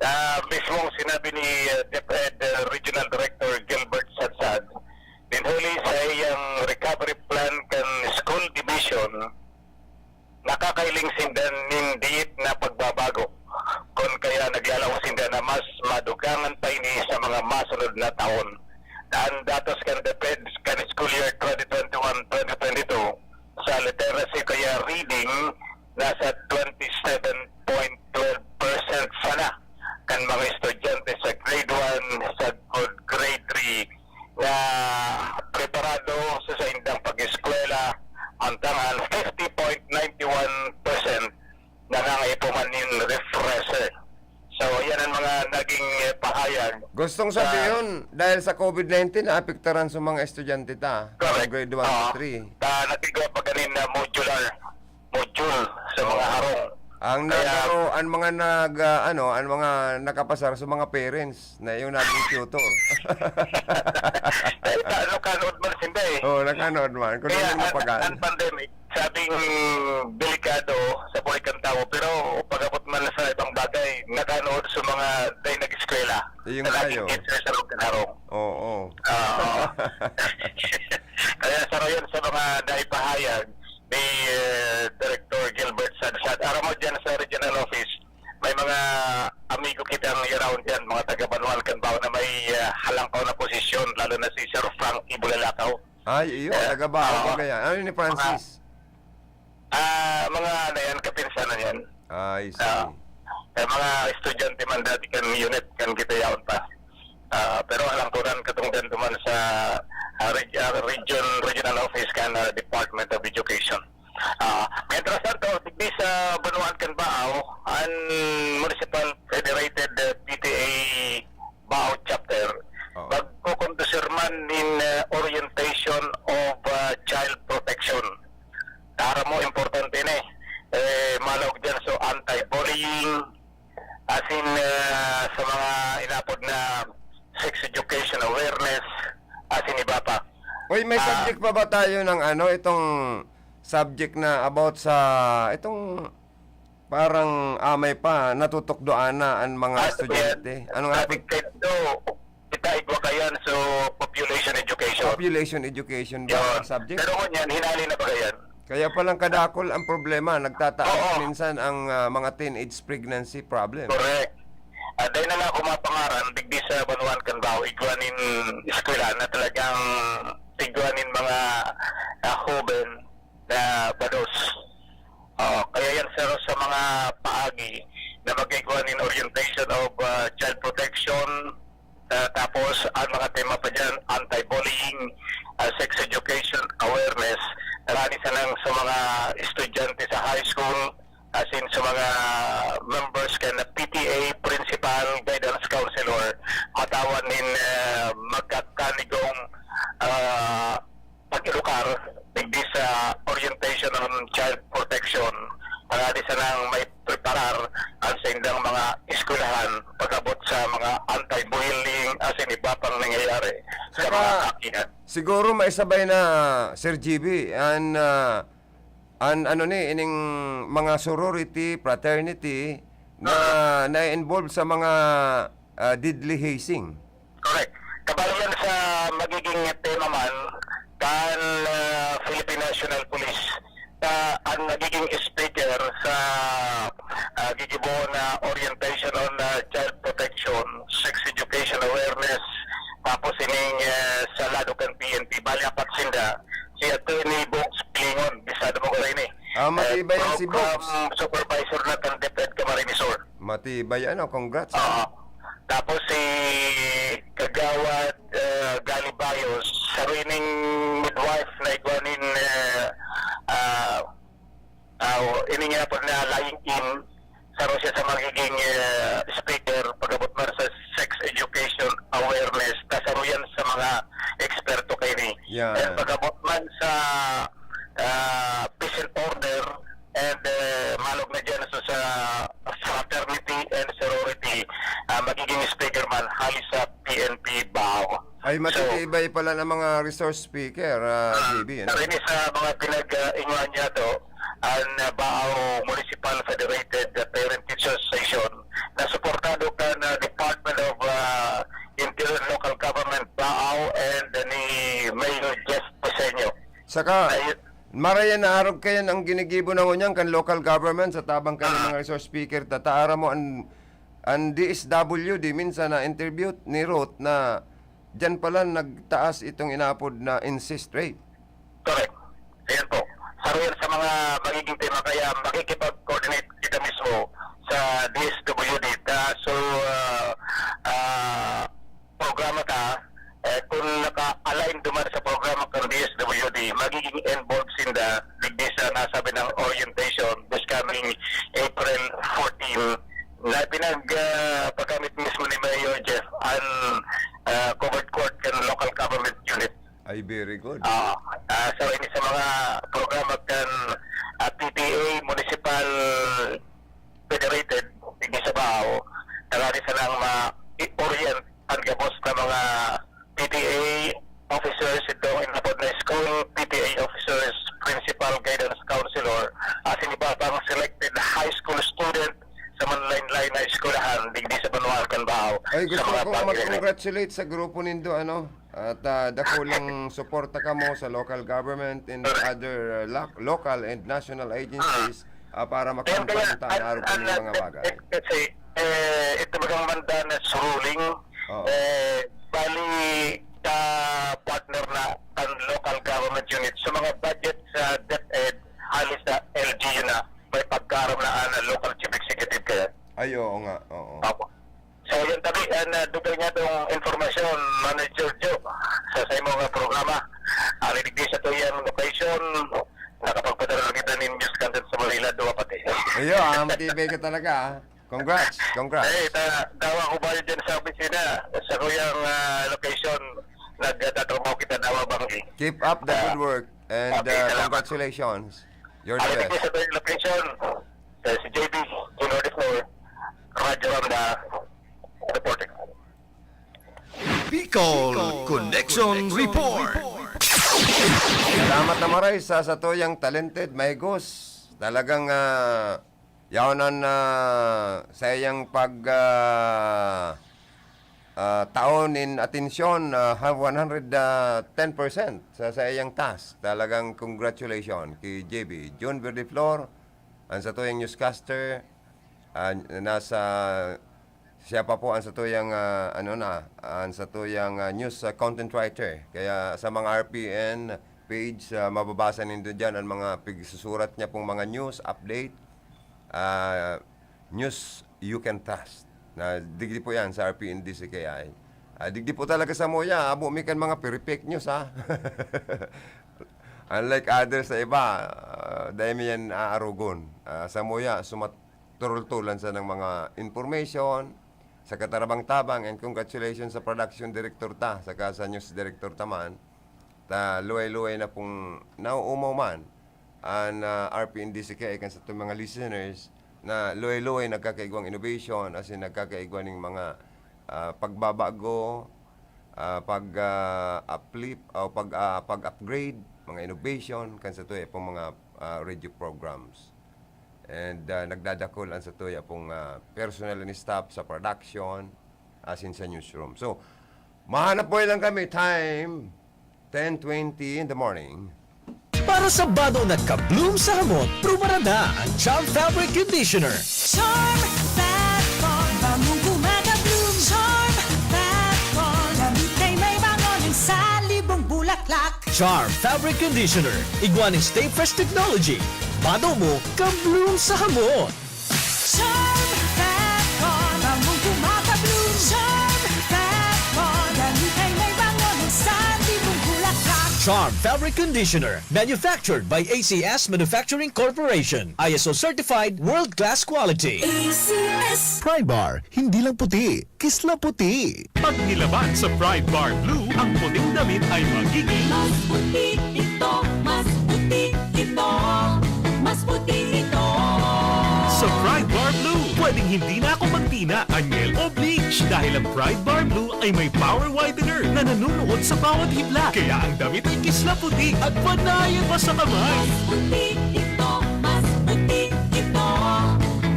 Ah, mismong sinabi ni, uh, DepEd, uh, Regional Director Gilbert Sadsad, nin huli sa iyang recovery plan kan school division, nakakahiling sinda nin diit na pagbabago, kun kaya naglalaog sinda na mas madugangan pa ini sa mga masunod na taon. An datos kan DepEd kan school year twenty twenty-one twenty twenty-two, sa literacy kaya reading, nasa twenty-seven point twelve percent sana kan mga estudyante sa grade one sagkod grade three na preparado sa saindang pag-eskwela, mantang an fifty point nine one percent nangangaipo man nin refresher. So, yan ang mga naging, eh, pahayag. Gustong sa sabihon, dahil sa COVID nineteen, naapektaran sa mga estudyante ta, from Correct. grade one to Oo. three. Ta, natigwa pa ganin na modular, module sa mga Oo. harong. Ang Kaya nagaro-, ang mga nag, ah, ano, ang mga nakapasar sa mga parents na yung naging tutor. Eh, ta-, ano, kanood man sinda eh. Oo, nakanood man. Kung Kaya ano ang, mapagaan. ang pandemic, sabing delikado sa buhay kan tawo, pero pag-abot man sa ibang bagay, nakanood sa mga dahil nag-eskwela, Yung na laging tayo. teacher sa loob ng harong. Oo. Oo. Kaya saro yan sa mga naipahayag ni, eh, Director Gilbert Sadsad. Aram mo dyan sa regional office, may mga amigo kitang around dyan, mga taga Banwaan kan Bao na may, eh, halangkaw na posisyon, lalo na si Sir Frankie Bulalakaw. Ay, iyo, Eh, taga Bao oo. pa kaya? Ano ni Francis? Ah, mga ano yan, kapinsanan yan. I see. Ah, eh, mga estudyante man dati kan unit, kan kita yaon pa. Ah, pero halangkuran katong dyan duman sa, ah, reg-, ah, region, regional office kan, ah, Department of Education. Ah, mientras tanto, digdi sa Banwaan kan Bao, an Municipal Federated, eh, P T A Bao Chapter, Oo. magkukondusir man nin, eh, orientation of, ah, child protection. Tara mo, importante ni. Eh, malaog dyan, so, anti-bullying, as in, ah, sa mga inapod na sex education awareness, as in iba pa. Uy, may Ah. subject pa ba tayo ng ano, itong subject na about sa, itong parang amay pa, natutukdoan na ang mga Ah, estudyante? Ano nga po? Sabi ko, kita igwa kayan, so population education. Population education ba Yun. ang subject? Pero ngunyan, hinali na ba kayan? Kaya palang kadakol ang problema, nagtataas Oo. minsan ang, ah, mga teenage pregnancy problem. Correct. Ah, dahil na nga ako mapangaran, digdi sa Banwaan kan Bao, igwa nin eskwela na talagang igwa nin mga, ah, hoben na bados. Oo, kaya yan, sir, sa mga paagi na mag-igwa nin orientation of, ah, child protection, ah, tapos ang mga tema pa dyan, anti-bullying, ah, sex education awareness, rani sanang sa mga estudyante sa high school, as in sa mga members kan P T A, principal, guidance sanang maipreparar an saindang mga eskwelahan pag-abot sa mga anti-bullying asin iba pang nangyayari sa Saka, mga kaakihan. Siguro maisabay na, Sir G B, an, ah, an ano ni, ining mga sorority, fraternity na na-involve sa mga, ah, deadly hazing. Correct. Kabalo yan sa magiging tema man kan, ah, Philippine National Police, ta an nagiging speaker sa, ah, gigibo na orientation on, ah, child protection, sex education awareness, tapos ining, ah, sa lado kan P N P, bali apat sinda, si Attorney Bogs Pilingon, bisado mo ko rin eh. Ah, matibay yan si Bogs. Program supervisor na kan DepEd Camarines Sur. Matibay, ano, congrats. Oo. Tapos si Kagawad, ah, Gali Bayos, saro ining midwife na igwa nin, ah, ah, ah, ini nga po na lying in, saro siya sa magiging, ah, speaker pag-abot man sa sex education awareness, ta saro yan sa mga eksperto kaini. Yan. And pag-abot man sa, ah, peace and order, and, eh, malog na dyan sa, sa fraternity and sorority, ah, magiging speaker man hali sa P N P Bao. Ay, So, matitibay pala ng mga resource speaker, ah, Ah, J B, ano? Sa rin sa mga pinag-inguhan niya to, ang, ah, Bao Municipal Federated Parent Teacher Association na suportado kan, ah, Department of, ah, Interior and Local Government, Bao, and ni Mayor Jeff Pasenio. Saka, Ay, marayan na arog kayan ang ginigibo na ngunyan kan local government sa tabang kan Ah. mga resource speaker. Tataara mo an, an D S W D, minsan na interview ni Ruth na diyan pala nagtaas itong inapod na incest rate. Correct. Ayan po. Saro yan sa mga magiging tema, kaya makikipag-coordinate kita mismo sa D S W D. Ta, so, ah, ah, programa ta, eh, kung naka-align duman sa programa kan D S W D, magiging involved sinda digdi sa nasabi ng orientation this coming April fourteen, na pinag, ah, paggamit mismo ni Mayor Jeff ang, ah, covered court kan local government unit. Ay, very good. Ah, ah, so, ini sa mga programa kan, ah, P T A, Municipal Federated, digdi sa Bao, tanganing sanang ma-orient an gabos na mga P T A officers, itong inapod na school P T A officers, principal guidance counselor, asin iba pang selected high school student sa manlain-lain na eskwelahan digdi sa banwaan kan Bao Ay, sa gusto mga kong pag-, mag-congratulate sa grupo nindo, ano? At, ah, dakulang suporta kamo sa local government and other, ah, lo-, local and national agencies, ah, para Ayan, kaya, makamtan ta an, an arog an, kaning mga an, bagay. Kasi, eh, ito bagang mandanas ruling, Oo. eh, bali ka partner na kan local government unit sa mga budget sa DepEd, hali sa L G U na may pagkaaram na an local chief executive kaya. Ay, oo nga, oo. Opo. So, yun tabi, ah, na dugay niya tong informasyon, Manager Joe, sa, sa imong, ah, programa. Ang digdi sa tuyang location, nakapagpadala na kita nin news content sa Manila, duwa pati. Iyo, ah, matibay ka talaga, ah. Congrats, congrats. Eh, ta, dawa ko ba dyan sa opisina, sa kuyang, ah, location, nagtatrabaho kita, dawa banggi. Keep up the Ah, good work and, okay, ah, salamat. Congratulations. You're the Ang digdi best. Sa tuyang location, eh, si J B, Junior de Flor, Radyo Ronda, reporting. Bicol Connection Report. Salamat na maray sa satuyang talented, mahigos. Talagang, ah, yaon an, ah, saiyang pag, ah, ah, taon nin atensyon, ah, ha, one hundred ten percent sa saiyang task. Talagang congratulations ki J B, Jun Verdeflor, an satuyang newscaster, ah, nasa, siya pa po an satuyang, ah, ano na, an satuyang, ah, news, ah, content writer. Kaya sa mga R P N page, ah, mababasa nindo diyan an mga pigsusurat niya pong mga news update, ah, news you can trust. Na digdi po yan sa R P N D C K I. Ah, digdi po talaga sa muya, abo mi kan mga peri-fake news, ha? Unlike others sa iba, ah, dai mi yan aarogon. Ah, samuya, sumat-, turultulan sa ng mga information, sa katarabang-tabang, and congratulations sa production director ta, saka sa news director ta man. Ta, luway-luway na pong nauumaw man. an, ah, R P N D C K I kan satong mga listeners na luway-luway nagkakaigwang innovation, as in nagkakaigwa ning mga, ah, pagbabago, ah, pag, ah, uplift o pag, ah, pag-upgrade, mga innovation kan satuya pong mga, ah, radio programs. And, ah, nagdadakul an satuya pong, ah, personnel and staff sa production, as in sa newsroom. So, mahanap buhay lang kami, time ten twenty in the morning. Para sa bado nagka-bloom sa hamot, prubarada ang Charm Fabric Conditioner. Charm Fat Corn, bangong gumagabloom. Charm Fat Corn, damit ay may bango ng salibong bulaklak. Charm Fabric Conditioner, igwa nin Stay Fresh Technology. Bado mo, ka-bloom sa hamot. Charm Fat Corn, bangong gumagabloom. Charm Fat Corn, damit ay may bango ng salibong bulaklak. Charm Fabric Conditioner, manufactured by A C S Manufacturing Corporation. I S O certified, world-class quality. A C S. Pride Bar, hindi lang puti, kisla puti. Pag nilaban sa Pride Bar Blue, ang puting damit ay magiging Mas puti ito, mas puti ito, mas puti ito. Sa Pride Bar Blue, pwedeng hindi na ako magtina, anyel o bleach dahil ang Pride Bar Blue ay may power whitener na nanunuot sa bawat hibla. Kaya ang damit ay kisla puti at panayan pa sa kamay. Mas puti ito, mas puti ito,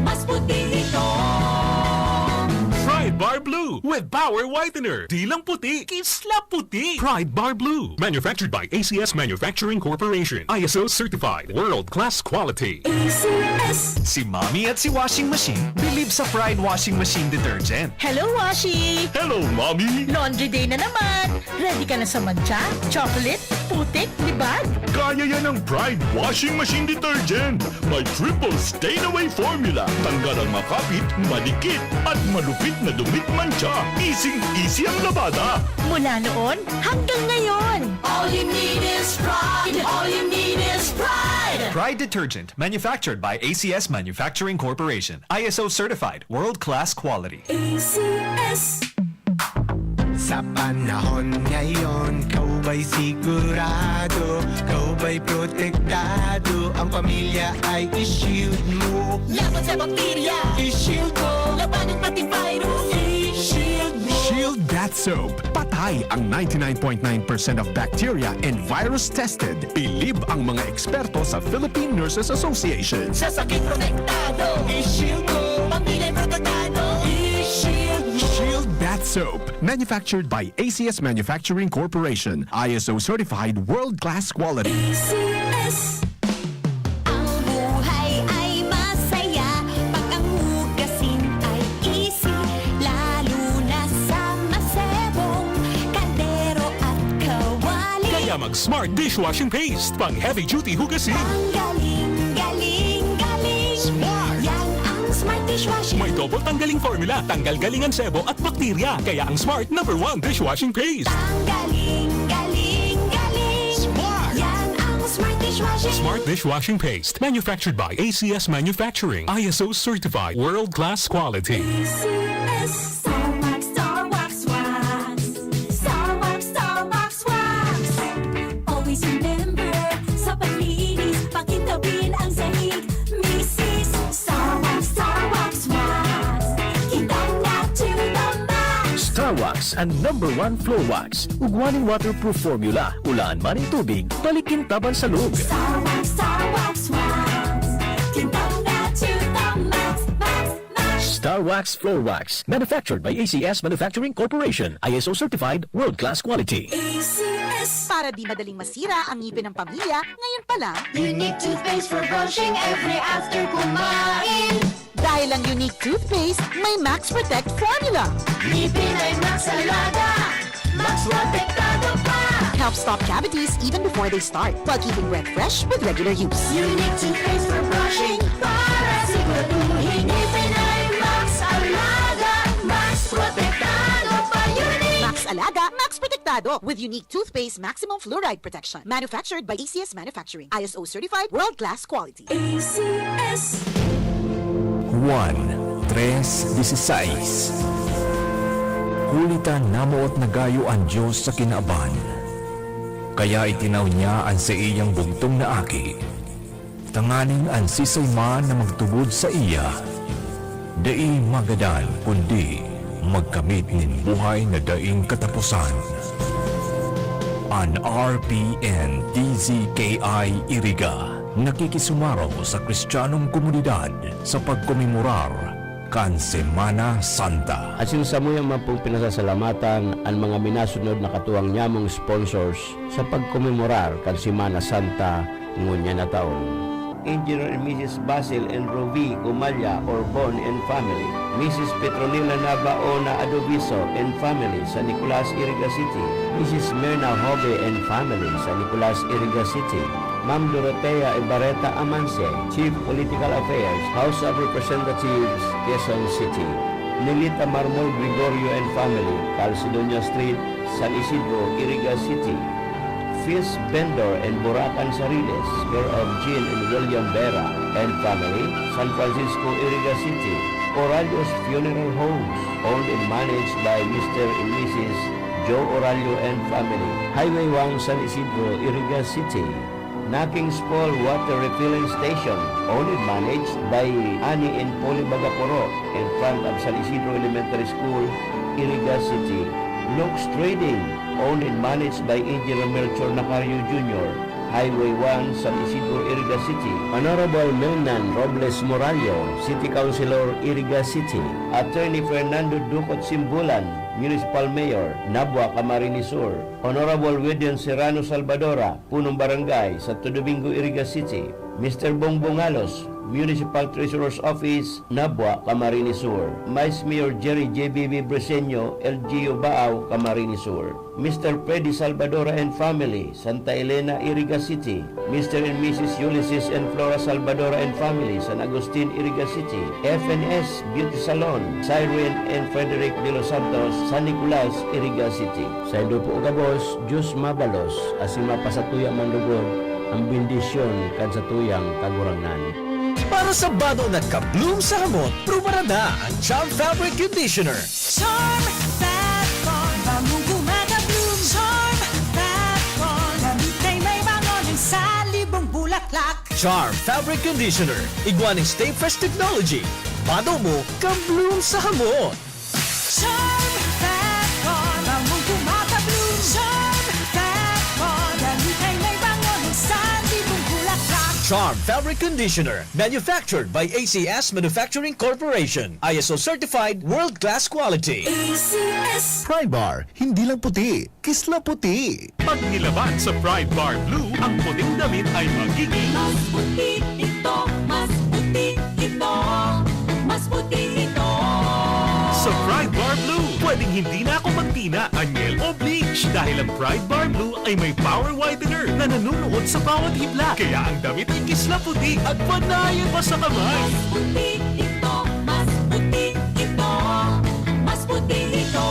mas puti ito. Pride Bar Blue with Power Whitener. Di lang puti, kisla puti. Pride Bar Blue. Manufactured by A C S Manufacturing Corporation. I S O certified. World class quality. A C S. Si Mommy at si Washing Machine believe sa Pride Washing Machine Detergent. Hello, Washi! Hello, Mommy! Laundry day na naman! Ready ka na sa mantsa, chocolate, putik, libag? Kaya yan ng Pride Washing Machine Detergent. May triple stain away formula. Tanggal ang makapit, madikit, at malupit na dumi at mantsa. Easing-easy ang labada. Mula noon hanggang ngayon. All you need is Pride. All you need is Pride. Pride Detergent, manufactured by A C S Manufacturing Corporation. I S O certified, world-class quality. A C S. Sa panahon ngayon, ikaw ba'y sigurado? Ikaw ba'y protektado? Ang pamilya ay i-shield mo. Laban sa bakterya, i-shield mo. Labanan pati virus, i-shield mo. Shield Bath Soap. Patay ang ninety-nine point nine percent of bacteria and virus tested. Bilib ang mga eksperto sa Philippine Nurses Association. Sa sakit protektado, i-shield mo. Pamilya protektado, i-shield mo. Shield Bath Soap. Manufactured by A C S Manufacturing Corporation. I S O certified, world-class quality. A C S. Ang buhay ay masaya pag ang hugasin ay easy, lalo na sa masebong kaldero at kawali. Kaya mag Smart Dishwashing Paste, pang heavy duty hugasin. Ang galing, galing, galing. Smart! Yan ang Smart Dishwashing. May double tanggaling formula, tanggal galing ang sebo at bakterya. Kaya ang Smart number one dishwashing paste. Ang galing, galing, galing. Smart! Yan ang Smart Dishwashing. Smart Dishwashing Paste. Manufactured by A C S Manufacturing. I S O certified. World class quality. A C S. Star Wax, Star Wax, Wax. Star Wax, Star Wax, Wax. Always remember, sa paglinis, pakintabin ang sahig. Misis, Star Wax, Star Wax, Wax. Kintab na to the max. Star Wax, ang number one floor wax. Ugwa nin waterproof formula. Ulaan man nin tubig, balik kintaban sa log. Star Wax, Star Wax, Wax. Kintab na to the max, max, max. Star Wax Floor Wax. Manufactured by A C S Manufacturing Corporation. I S O certified, world-class quality. A C S. Para di madaling masira ang ngipin ng pamilya, ngayon pa lang. Unique toothpaste for brushing every after kumain. Dahil ang Unique Toothpaste may Max Protect Formula. Ngipin ay Max Alaga, Max Protektado pa. Helps stop cavities even before they start, while keeping breath fresh with regular use. Unique toothpaste for brushing para siguraduhin ngipin ay Max Alaga, Max Protektado pa. Unique! Max Alaga, Max Protektado with Unique Toothpaste Maximum Fluoride Protection. Manufactured by A C S Manufacturing. I S O certified, world-class quality. A C S. Juan tres dieciséis. Huli ta namoot na gayo an Dios sa kinaban, kaya itinao niya an saiyang bugtong na Aki, tanganing an siisay man na magtubod saiya, dai magadan, kundi magkamit nin buhay na daing kataposan. An R P N T Z K I Iriga nakikisumaro sa Kristiyanong komunidad sa pagkomemorar kan Semana Santa. Asin samuyang man pong pinasasalamatan an mga minasunod na katuwang nyamong sponsors sa pagkomemorar kan Semana Santa ngunyan na taon. Engineer and Missus Basil and Rovi Gumaya Orbon and family, Missus Petronila Nabaona Adoviso and family, San Nicolas, Iriga City, Missus Mirna Hobe and family, San Nicolas, Iriga City, Ma'am Dorotea Ibarreta Amanse, Chief Political Affairs, House of Representatives, Quezon City, Nelita Marmol Gregorio and family, Calcedonia Street, San Isidro, Iriga City. Fish Vendor and Burakan Sariles, care of Jean and William Vera and family, San Francisco, Iriga City. Oralio's Funeral Homes, owned and managed by Mister and Missus Joe Oralio and family. Highway one, San Isidro, Iriga City. Naking's Fall Water Refilling Station, owned and managed by Ani and Polly Bagaporo, in front of San Isidro Elementary School, Iriga City. Looks Trading, owned and managed by Engineer Melchor Nacario Junior, Highway one, San Isidro, Iriga City. Honorable Melnan Robles Morallo, City Councilor, Iriga City. Attorney Fernando Ducot Simbulan, Municipal Mayor, Nabua, Camarines Sur. Honorable Widen Serrano Salvadora, Punong Barangay, Santo Domingo, Iriga City. Mister Bongbong Alos, Municipal Treasurer's Office, Nabua, Camarines Sur. Vice Mayor Jerry J B B Briseño, L G U Baao, Camarines Sur. Mister Freddy Salvadora and family, Santa Elena, Iriga City. Mister and Missus Ulysses and Flora Salvadora and family, San Agustin, Iriga City. F N S Beauty Salon, Cyrene and Frederick De Los Santos, San Nicolas, Iriga City. Saindo po gabos, Diyos mabalos, asin mapasatuya man lugod an bendisyon kan satuyang Kagurangnan. Para sa bado na ka-bloom sa hamot, prubarada an Charm Fabric Conditioner. Charm Fat Con, bangong gumagabloom. Charm Fat Con, damit ay may bango ng salibong bulaklak. Charm Fabric Conditioner, igwa nin Stay Fresh Technology. Bado mo, ka-bloom sa hamot. Charm Fat Con, bangong gumagabloom. Charm Fat Con, damit ay may bango ng salibong bulaklak. Charm Fabric Conditioner, manufactured by A C S Manufacturing Corporation. I S O certified, world-class quality. A C S. Pride Bar, hindi lang puti, kisla puti. Pag nilaban sa Pride Bar Blue, ang puting damit ay magiging mas puti ito, mas puti ito, mas puti ito. Sa Pride Bar Blue, pwedeng hindi na ako magtina, anyel o bleach dahil ang Pride Bar Blue ay may power whitener na nanunuot sa bawat hibla. Kaya ang damit ay kisla puti at panayon pa sa kamay. Mas puti ito, mas puti ito, mas puti ito.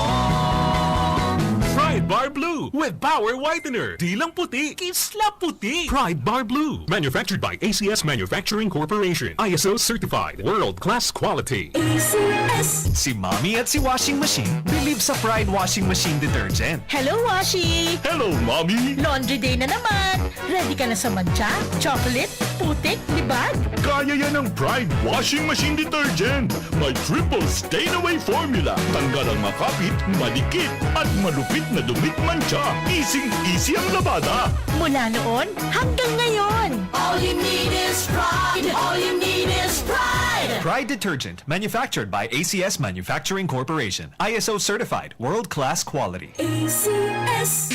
Pride Bar Blue with power whitener. Di lang puti, kisla puti. Pride Bar Blue. Manufactured by A C S Manufacturing Corporation. I S O certified. World class quality. A C S. Si Mommy at si Washing Machine believe sa Pride Washing Machine Detergent. Hello, Washi! Hello, Mommy! Laundry day na naman! Ready ka na sa mantsa, chocolate, putik, libag? Kaya yan ng Pride Washing Machine Detergent! May triple stain away formula. Tanggal ang makapit, madikit, at malupit na dumit mantsa. Easy-easy ang labada. Mula noon hanggang ngayon. All you need is Pride. All you need is Pride. Pride Detergent, manufactured by A C S Manufacturing Corporation. I S O certified, world-class quality. A C S.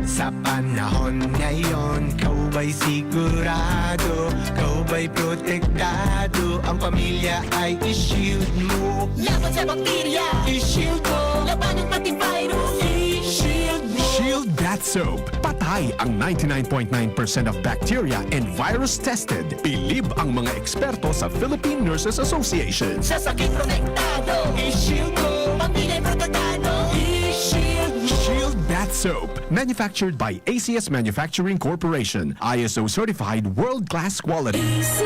Sa panahon ngayon, ikaw ba'y sigurado? Ikaw ba'y protektado? Ang pamilya ay i-shield mo. Laban sa bakterya, i-shield mo. Labanan pati virus, i-shield mo. Shield Bath Soap. Patay ang ninety-nine point nine percent of bacteria and virus tested. Bilib ang mga eksperto sa Philippine Nurses Association. Sa sakit protektado, i-shield mo. Pamilya protektado, i-shield mo. Shield Bath Soap. Manufactured by A C S Manufacturing Corporation. I S O certified, world-class quality. A C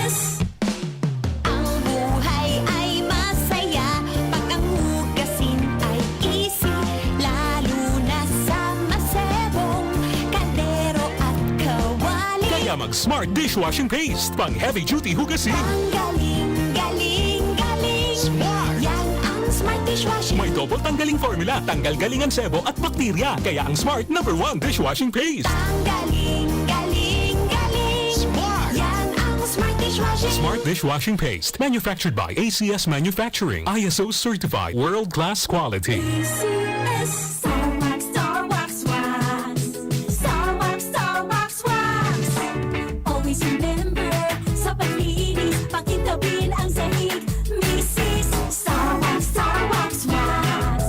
S. Ang buhay ay masaya pag ang hugasin ay easy, lalo na sa masebong kaldero at kawali. Kaya Mag Smart Dishwashing Paste. Pang heavy duty hugasin. Ang galing, galing, galing. Smart! Yan ang Smart Dishwashing. May double tanggaling formula. Tanggal galing ang sebo at bakterya. Kaya ang Smart number one dishwashing paste. Ang galing, galing, galing. Smart! Yan ang Smart Dishwashing. Smart Dishwashing Paste. Manufactured by A C S Manufacturing. I S O certified. World class quality. A C S. Star Wax, Star Wax Wax. Star Wax, Star Wax Wax. Always remember, sa paglinis, pakintabin ang sahig. Misis, Star Wax, Star Wax Wax.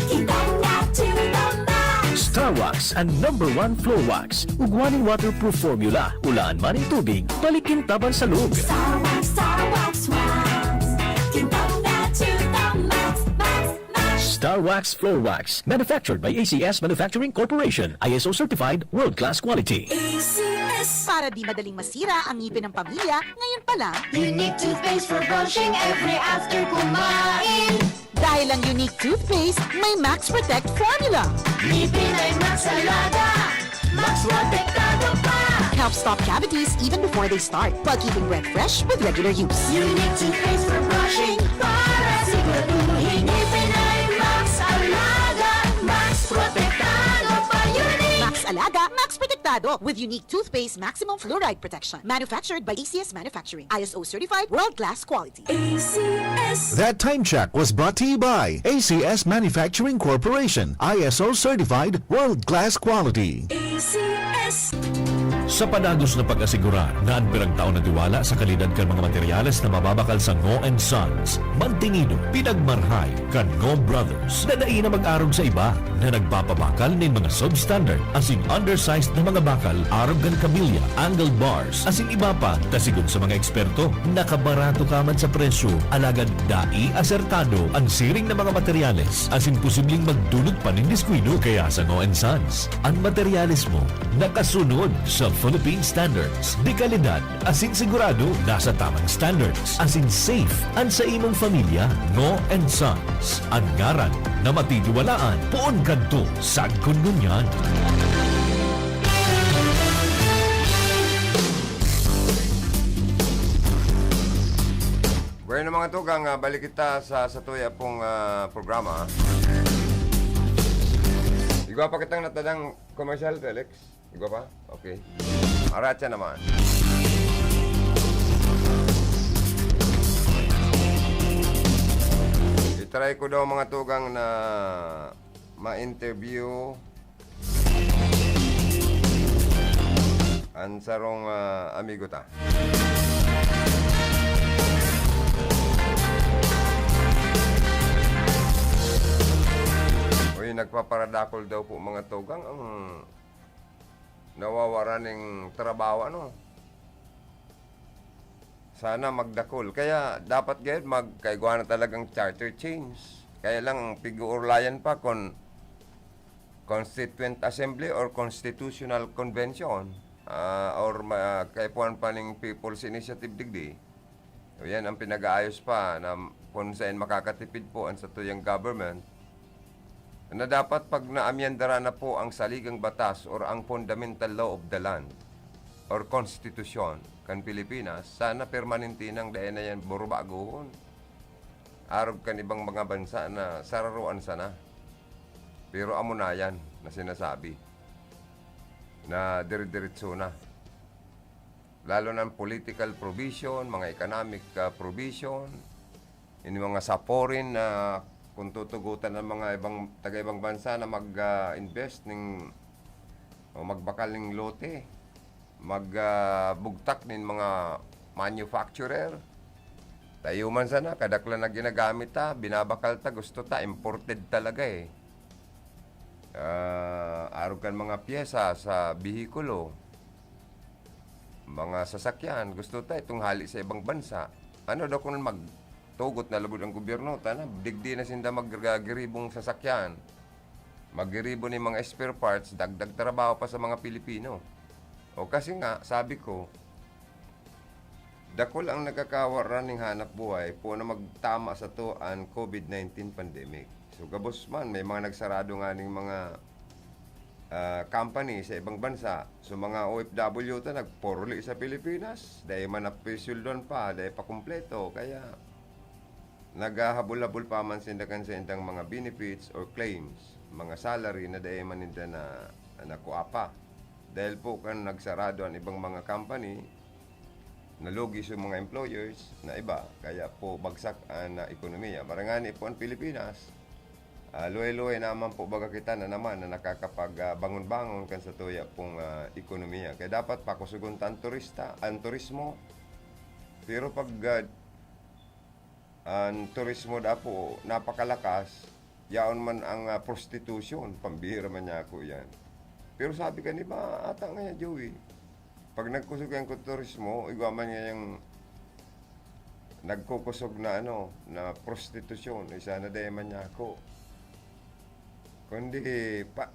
Kintab na to the max. Star Wax, ang number one floor wax. Ugwa nin waterproof formula. Ulaan man nin tubig, balik kintab an salog. Star Wax, Star Wax Wax. Kintab na to the max, max, max. Star Wax Floor Wax. Manufactured by A C S Manufacturing Corporation. I S O certified, world-class quality. A C S. Para di madaling masira ang ngipin ng pamilya, ngayon pa lang. Unique toothpaste for brushing every after kumain. Dahil ang Unique Toothpaste may Max Protect Formula. Ngipin ay Max Alaga, Max Protektado pa. Helps stop cavities even before they start, while keeping breath fresh with regular use. Unique toothpaste for brushing para siguraduhin ngipin ay Max Alaga, Max Protektado pa. Unique! Max Alaga, Max Protektado with Unique Toothpaste Maximum Fluoride Protection. Manufactured by A C S Manufacturing. I S O certified, world-class quality. A C S. That time check was brought to you by A C S Manufacturing Corporation, I S O certified, world-class quality. A C S. Sa padagos na pag-asigurar na an pirang taon na tiwala sa kalidad kan mga materyales na mababakal sa Ngo and Sons, mantinido, pinagmarhay kan Ngo Brothers na dai na mag-arog sa iba na nagpapabakal nin mga substandard asin undersized na mga bakal arog kan kabilya, angle bars, asin iba pa, ta sigon sa mga eksperto, nakabarato ka man sa presyo, alagad dai asertado an siring na mga materyales asin posibleng magdulot pa nin diskuido. Kaya sa Ngo and Sons, an materyales mo nakasunod sa Philippine Standards de kalidad asin sigurado nasa tamang standards asin safe an saimong pamilya. Ngo and Sons, an ngaran na matitiwalaan poon kadto sagkod ngunyan. Bueno, mga tugang, ah, balik kita sa, sa tuya pong, ah, programa. Igwa pa kitang natadang commercial, Felix? Igwa pa? Okay. Aratsa naman. I-try ko daw, mga tugang, na ma-interview an sarong, ah, amigo ta. Uy, nagpaparadakol daw po, mga tugang, ang nawawaran ning trabaho, ano? Sana magdakol. Kaya dapat gayud magkaigwa na talagang charter change. Kaya lang, pig-uurlayan pa kung Constituent Assembly or Constitutional Convention, ah, or ma-, kaipuhan pa ning People's Initiative digdi. So, yan ang pinag-aayos pa na kung saan makakatipid po ang satuyang government na dapat pag naamyendara na po ang saligang batas or ang fundamental law of the land or konstitusyon kan Pilipinas, sana permanente nang dai na yan burubagohon. Arog kan ibang mga bansa na sararoan sana. Pero amo na yan na sinasabi na dire-diretso na. Lalo na ang political provision, mga economic, ah, provision, ini mga sa foreign na kung tutugutan ng mga ibang, taga-ibang bansa na mag, ah, invest ning, o magbakal ning lote, mag, ah, bugtak nin mga manufacturer. Tayo man sana, kadaklan na ginagamit ta, binabakal ta, gusto ta, imported talaga eh. Ah, arog kan mga pyesa sa behikulo, mga sasakyan, gusto ta itong hali sa ibang bansa. Ano daw kung magtugot na lugod ang gobyerno, tana, digdi na sinda maggiribong sasakyan, maggiribo nin mga spare parts, dagdag trabaho pa sa mga Pilipino. O kasi nga, sabi ko, dakul ang nagkakawara ning hanap buhay po na magtama sa to an COVID nineteen pandemic. So, gabos man, may mga nagsarado nga ning mga, ah, company sa ibang bansa. So, mga O F W ta nagpuruli sa Pilipinas, dai man napisulduan pa, dai pa kumpleto. Kaya, naghahabol-habol pa man sinda kan saindang mga benefits or claims, mga salary na dai man ninda na, na nakua pa. Dahil po kan nagsarado ang ibang mga company, nalugi sa mga employers na iba, kaya po bagsak ang, ah, ekonomiya. Marangani po ang Pilipinas, ah, luway-luway naman po baga kita na naman na nakakapag, ah, bangon-bangon kan sa tuya pong, ah, ekonomiya. Kaya dapat pakusugon ta ang turista, ang turismo. Pero pag, ah, ang turismo da po napakalakas, yaon man ang, ah, prostitution, pambihira man niya ako yan. Pero sabi ka ni ba, ata nga, Joey, pag nagkusog ang turismo, igwa man niya yung nagkukusog na ano, na prostitusyon, isa na dai man niya ako. Kundi, pa,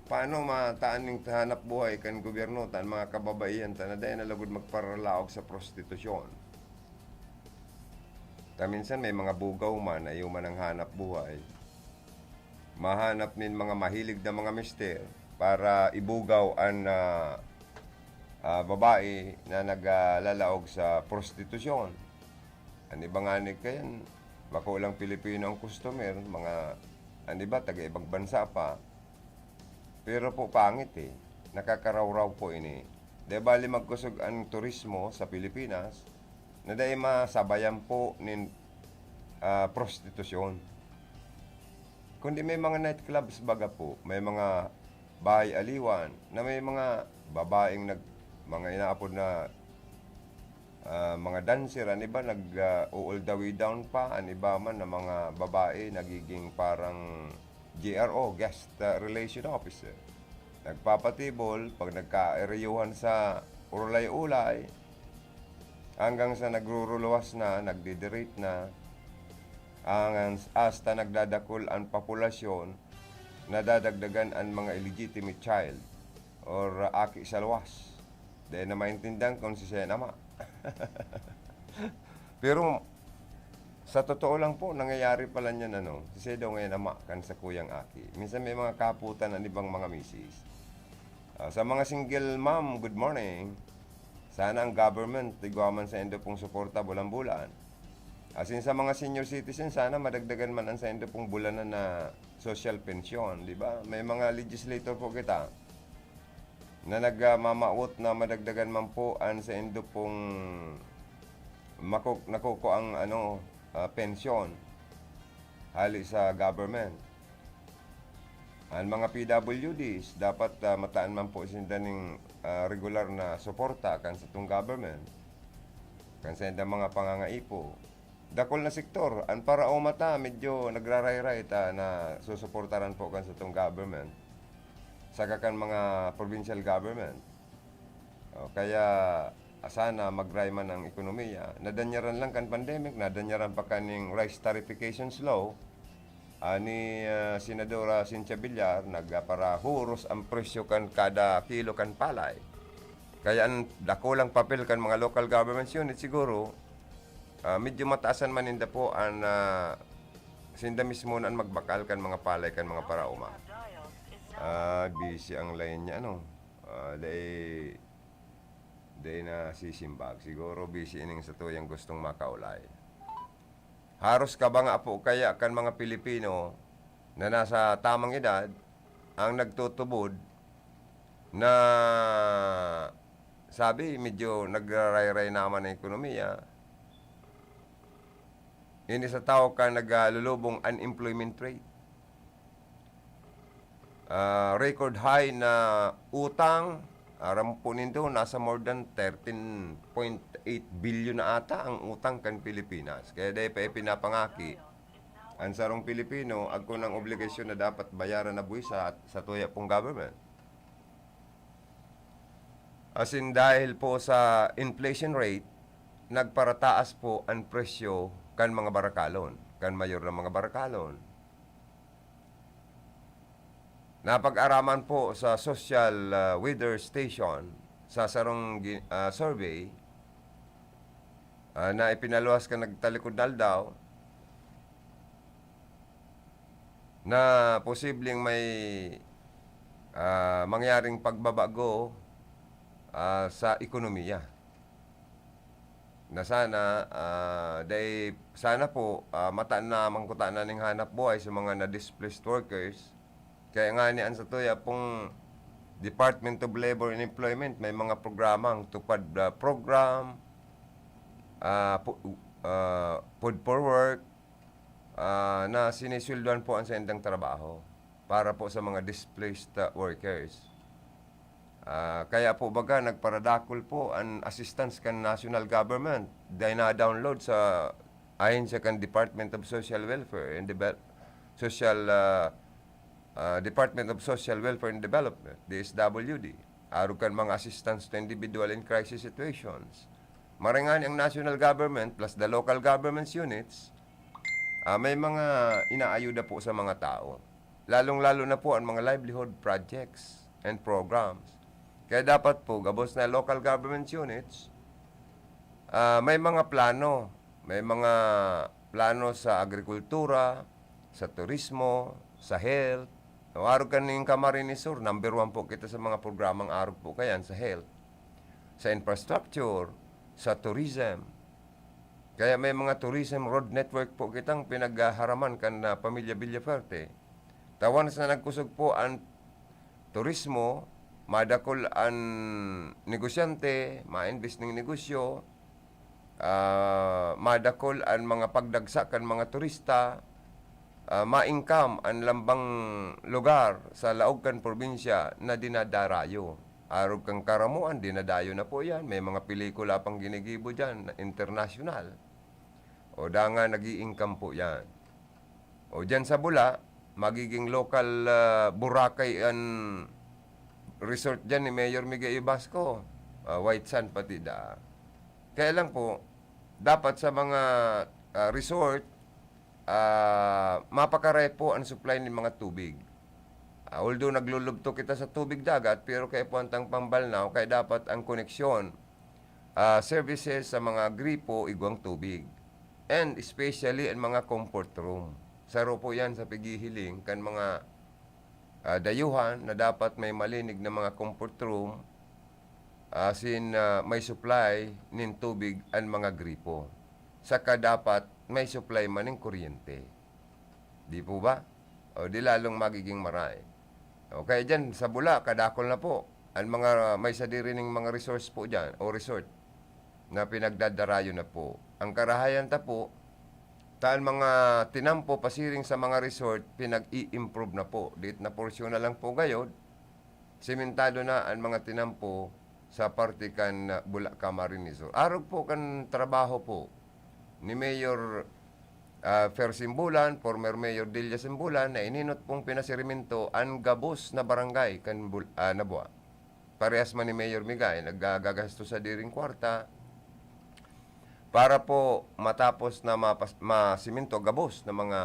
paano mataan ning hanap buhay kan gobyerno, tan mga kababaihan, ta na dai na lugod magparalaog sa prostitusyon? Ta minsan may mga bugaw man, na iyo man ang hanap buhay. Mahanap nin mga mahilig na mga mister para ibugaw an, ah, ah, babae na naglalaog sa prostitusyon. An iba ngani kayan, bako lang Pilipino ang customer, mga, an iba, taga ibang bansa pa. Pero po, pangit eh. Nakakarawraw po ini. Di bali magkusog ang turismo sa Pilipinas na dai masabayan po nin, ah, prostitusyon. Kundi may mga nightclubs baga po, may mga bahay aliwan na may mga babaeng nag-, mga inaapod na, ah, mga dancer, an iba nag, ah, uuldawi down pa, an iba man na mga babae nagiging parang G R O, guest, ah, relation officer. Nagpapatibol, pag nagkaereyuhan sa ulay-ulay, hanggang sa nagruruluwas na, nagdidirate na, hanggang s-, hasta nagdadakul an populasyon, nadadagdagan an mga illegitimate child or aki sa luwas. Dai na maintindihan kung si Sen Ama. Pero sa totoo lang po, nangyayari pala niyan, ano, si Sen daw ngayon ama kan sakuyang aki. Minsan may mga kaputan an ibang mga misis. Ah, sa mga single mom, good morning. Sana ang government, igwa man saindo pong suporta bulan-bulan. Asin sa mga senior citizen, sana madagdagan man ang saindo pong bulanan na social pension, di ba? May mga legislator po kita na nagmamawot na madagdagan man po ang saindo pong mako-, nakukuang, ano, ah, pensyon hali sa government. Ang mga P W Ds, dapat, ah, mataan man po sinda ning, ah, regular na suporta kan satong government, kan saindang mga pangangaipo. Dakul na sektor, ang paraoma ta, medyo nagrarayray ta na susuportaran po kan satong government, saka kan mga provincial government. O, kaya, ah, sana mag-ray man ang ekonomiya. Nadanyaran lang kan pandemic, nadanyaran pa kaning rice tariffications law, ah, ni, ah, Senadora Cynthia Villar, nagparahuros ang presyo kan kada kilo kan palay. Kaya ang dakulang papel kan mga local governments unit siguro, ah, medyo mataasan man ninda po ang, ah, sinda mismo na ang magbakal kan mga palay kan mga paraoma. Ah, busy ang line niya, ano? Ah, dai, dai nasisimbag. Siguro busy ining satuyang gustong makaulay. Haros kabanga po kaya kan mga Pilipino na nasa tamang edad ang nagtutubod na sabi, medyo nagrarayray naman ang ekonomiya. Ini sa tao ka nagalulubong unemployment rate. Ah, record high na utang, aram po nindo, nasa more than thirteen point eight billion na ata ang utang kan Pilipinas. Kaya dai pa ipinapangaki ang sarong Pilipino, agko nang obligasyon na dapat bayaran na buwis sa, sa tuya pong government. Asin dahil po sa inflation rate, nagparataas po ang presyo kan mga barakalon, kan mayor na mga barakalon. Napag-araman po sa Social, ah, Weather Station sa sarong gi-, ah, survey, ah, na ipinaluwas kan nagtalikod na aldaw, na posibleng may ah, mangyaring pagbabago, ah, sa ekonomiya. Na sana, ah, dai, sana po, ah, mataan na man kuta na ning hanap buhay sa mga na-displaced workers. Kaya nga ni an satuya pong Department of Labor and Employment, may mga programang Tupad, ah, Program, ah, pu-, ah, Food for Work, ah, na sinisweldoan po ang saindang trabaho para po sa mga displaced, ah, workers. Ah, kaya po baga nagparadakul po an assistance kan national government. Dai na-download sa ahensya kan Department of Social Welfare and Devel-, Social, ah, ah, Department of Social Welfare and Development, D S W D. Arog kan mga assistance to individual in crisis situations. Maray ngani ang national government plus the local government's units, ah, may mga inaayuda po sa mga tao. Lalong-lalo na po ang mga livelihood projects and programs. Kaya dapat po, gabos na local government units, ah, may mga plano. May mga plano sa agrikultura, sa turismo, sa health. O, arog kan ning Camarines Sur, number one po kita sa mga programang arog po kayan sa health, sa infrastructure, sa tourism. Kaya may mga tourism road network po kitang pinaghaharaman kan, ah, Pamilya Villafuerte. Ta once na nagkusog po an turismo, madakol an negosyante, ma-invest ning negosyo, ah, madakol an mga pagdagsa kan mga turista, ah, ma-income an lambang lugar sa laog kan probinsya na dinadarayo. Arog kan karamoan, dinadayo na po yan. May mga pelikula pang ginigibo diyan na internasyonal. O, dangan nag-i-income po yan. O, diyan sa Bula, magiging local, ah, Boracay an resort diyan ni Mayor Miguel Ibasco. Ah, white sand pati da. Kaya lang po, dapat sa mga, ah, resort, ah, mapakaray po ang supply ng mga tubig. Ah, although naglulubto kita sa tubig dagat, pero kaya po ang tang pambalnaw, kaya dapat ang koneksyon, ah, services sa mga gripo, igwang tubig. And especially ang mga comfort room. Saro po yan sa pighihiling kan mga, ah, dayuhan na dapat may malinig na mga comfort room, asin, ah, may supply nin tubig an mga gripo. Saka dapat may supply man nin kuryente. Di po ba? O di lalong magiging maray. O kaya diyan, sa Bula, kadakol na po. Ang mga may sadiri ning mga resource po diyan, o resort, na pinagdadarayo na po. Ang karahayan ta po, ta an mga tinampo pasiring sa mga resort, pinag-i-improve na po. Diit na porsyon na lang po gayod, simentado na an mga tinampo sa parte kan, ah, Bula, Camarines Sur. Arog po kan trabaho po ni Mayor, ah, Fer Simbulan, former Mayor Delia Simbulan, na ininot pong pinasirimento an gabos na barangay kan Bul-, ah, Nabua. Parehas man ni Mayor Migay, naggagagastos sa diring kwarta para po matapos na mapas-, masiminto gabos na mga,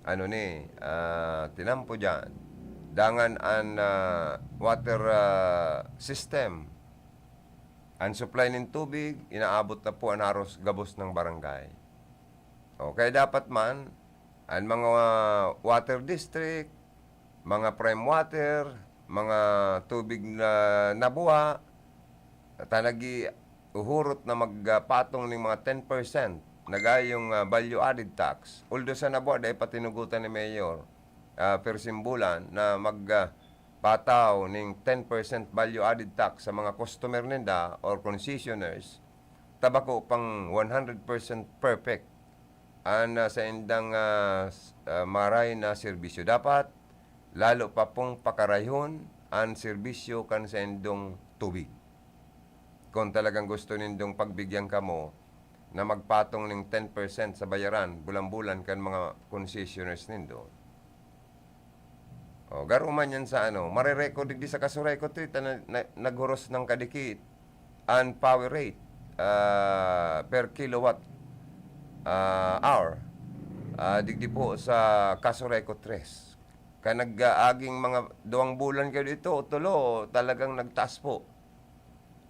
ano ni, ah, tinampo diyan. Dangan an, ah, water, ah, system, an supply nin tubig, inaabot na po an haros gabos ng barangay. O, kaya dapat man, an mga water district, mga prime water, mga tubig na nabuha, ta nag-uuhurot na magpatong ning mga ten percent na gayong, ah, value added tax. Although sa nabuha, dai pa tinugutan ni Mayor, ah, Fer Simbulan na mag, ah, pataw ning ten percent value added tax sa mga customer ninda or concessioners, ta bako pang one hundred percent perfect an, ah, saindang, ah, s-, ah, maray na serbisyo. Dapat lalo pa pong pakarayhon an serbisyo kan saindong tubig. Kung talagang gusto nindong pagbigyan kamo na magpatong ning ten percent sa bayaran bulan-bulan kan mga concessioners nindo. O, garo man yan sa ano, mare-record digdi sa Casureco Street, na, na, naghuros ng kadikit an power rate, ah, per kilowatt, ah, hour, ah, digdi po sa Casureco Tres. Kaya nag-aaging mga duwang bulan kayo dito, o tulo, talagang nagtaas po.